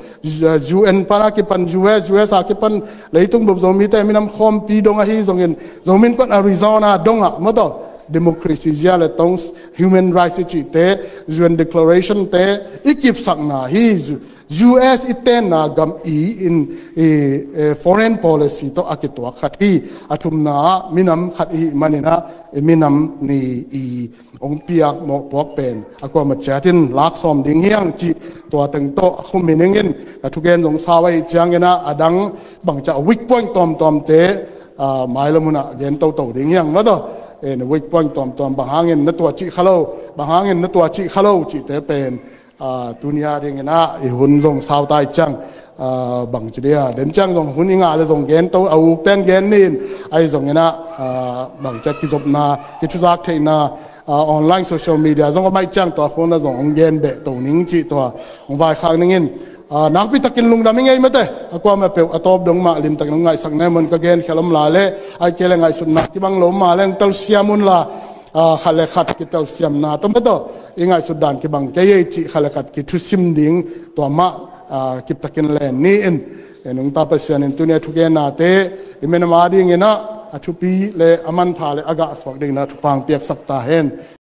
U N pana kipan U S, U S a kipan leitung bup Zomite minam khawmpi dong ahi zongin Zomi Innkuan Arizona dongah mataw democracy zia le tong, human rights i cihte, U N Declaration te i kipsakna hi. U S i tenna gam i in i, eh, foreign policy tawh a kituak khat hi. A thumna ah minam khat i hih maninah i minam ni i hong piak mawhpuak pen a kuamah ciatin lak sawm ding hi hang cih tua teng tawh a khum hi ning in ka thugen zong sau ahih cianginah a dang bangcia weak point tuamtuamte, ah, mailam hunah gen toto ding hi hang mataw. Eh, weak point tuamtuam bang hangin na tua cih kha lo, bang hangin na tua cih kha lo cihte pen, ah, tuni a dinginah i hun zong sau ta ahih ciang, ah, bangci dia den ciang zong hun i ngah le zong gen to, a ukten gen ni in ahi zonginah, ah, bangcia kizopna, kithuzak theihna, ah, online social media zong a maih ciang tua khunah zong hong gen beh to ning cih tua hong vaikhak ning in, ah, nakpi takin lungdam i ngei mate. A kuamah peuh a tawp dong mah limtakin hong ngaihsak na hi mun ka gen khial om la le, ahih kei le ngaihsutna kibang lo om mah le hong telsiam unla, ah, khat le khat kitelsiamna tawh mataw i ngaihsut dan kibang kei ei cih khat le khat kithusim ding tua mah, ah, kiptakin len ni in. Ei nungta Pasian in tuni a thugennate i minam a dinginah a thupi le a manpha le a gahsuak dinginah thupha hong piaksak ta hen.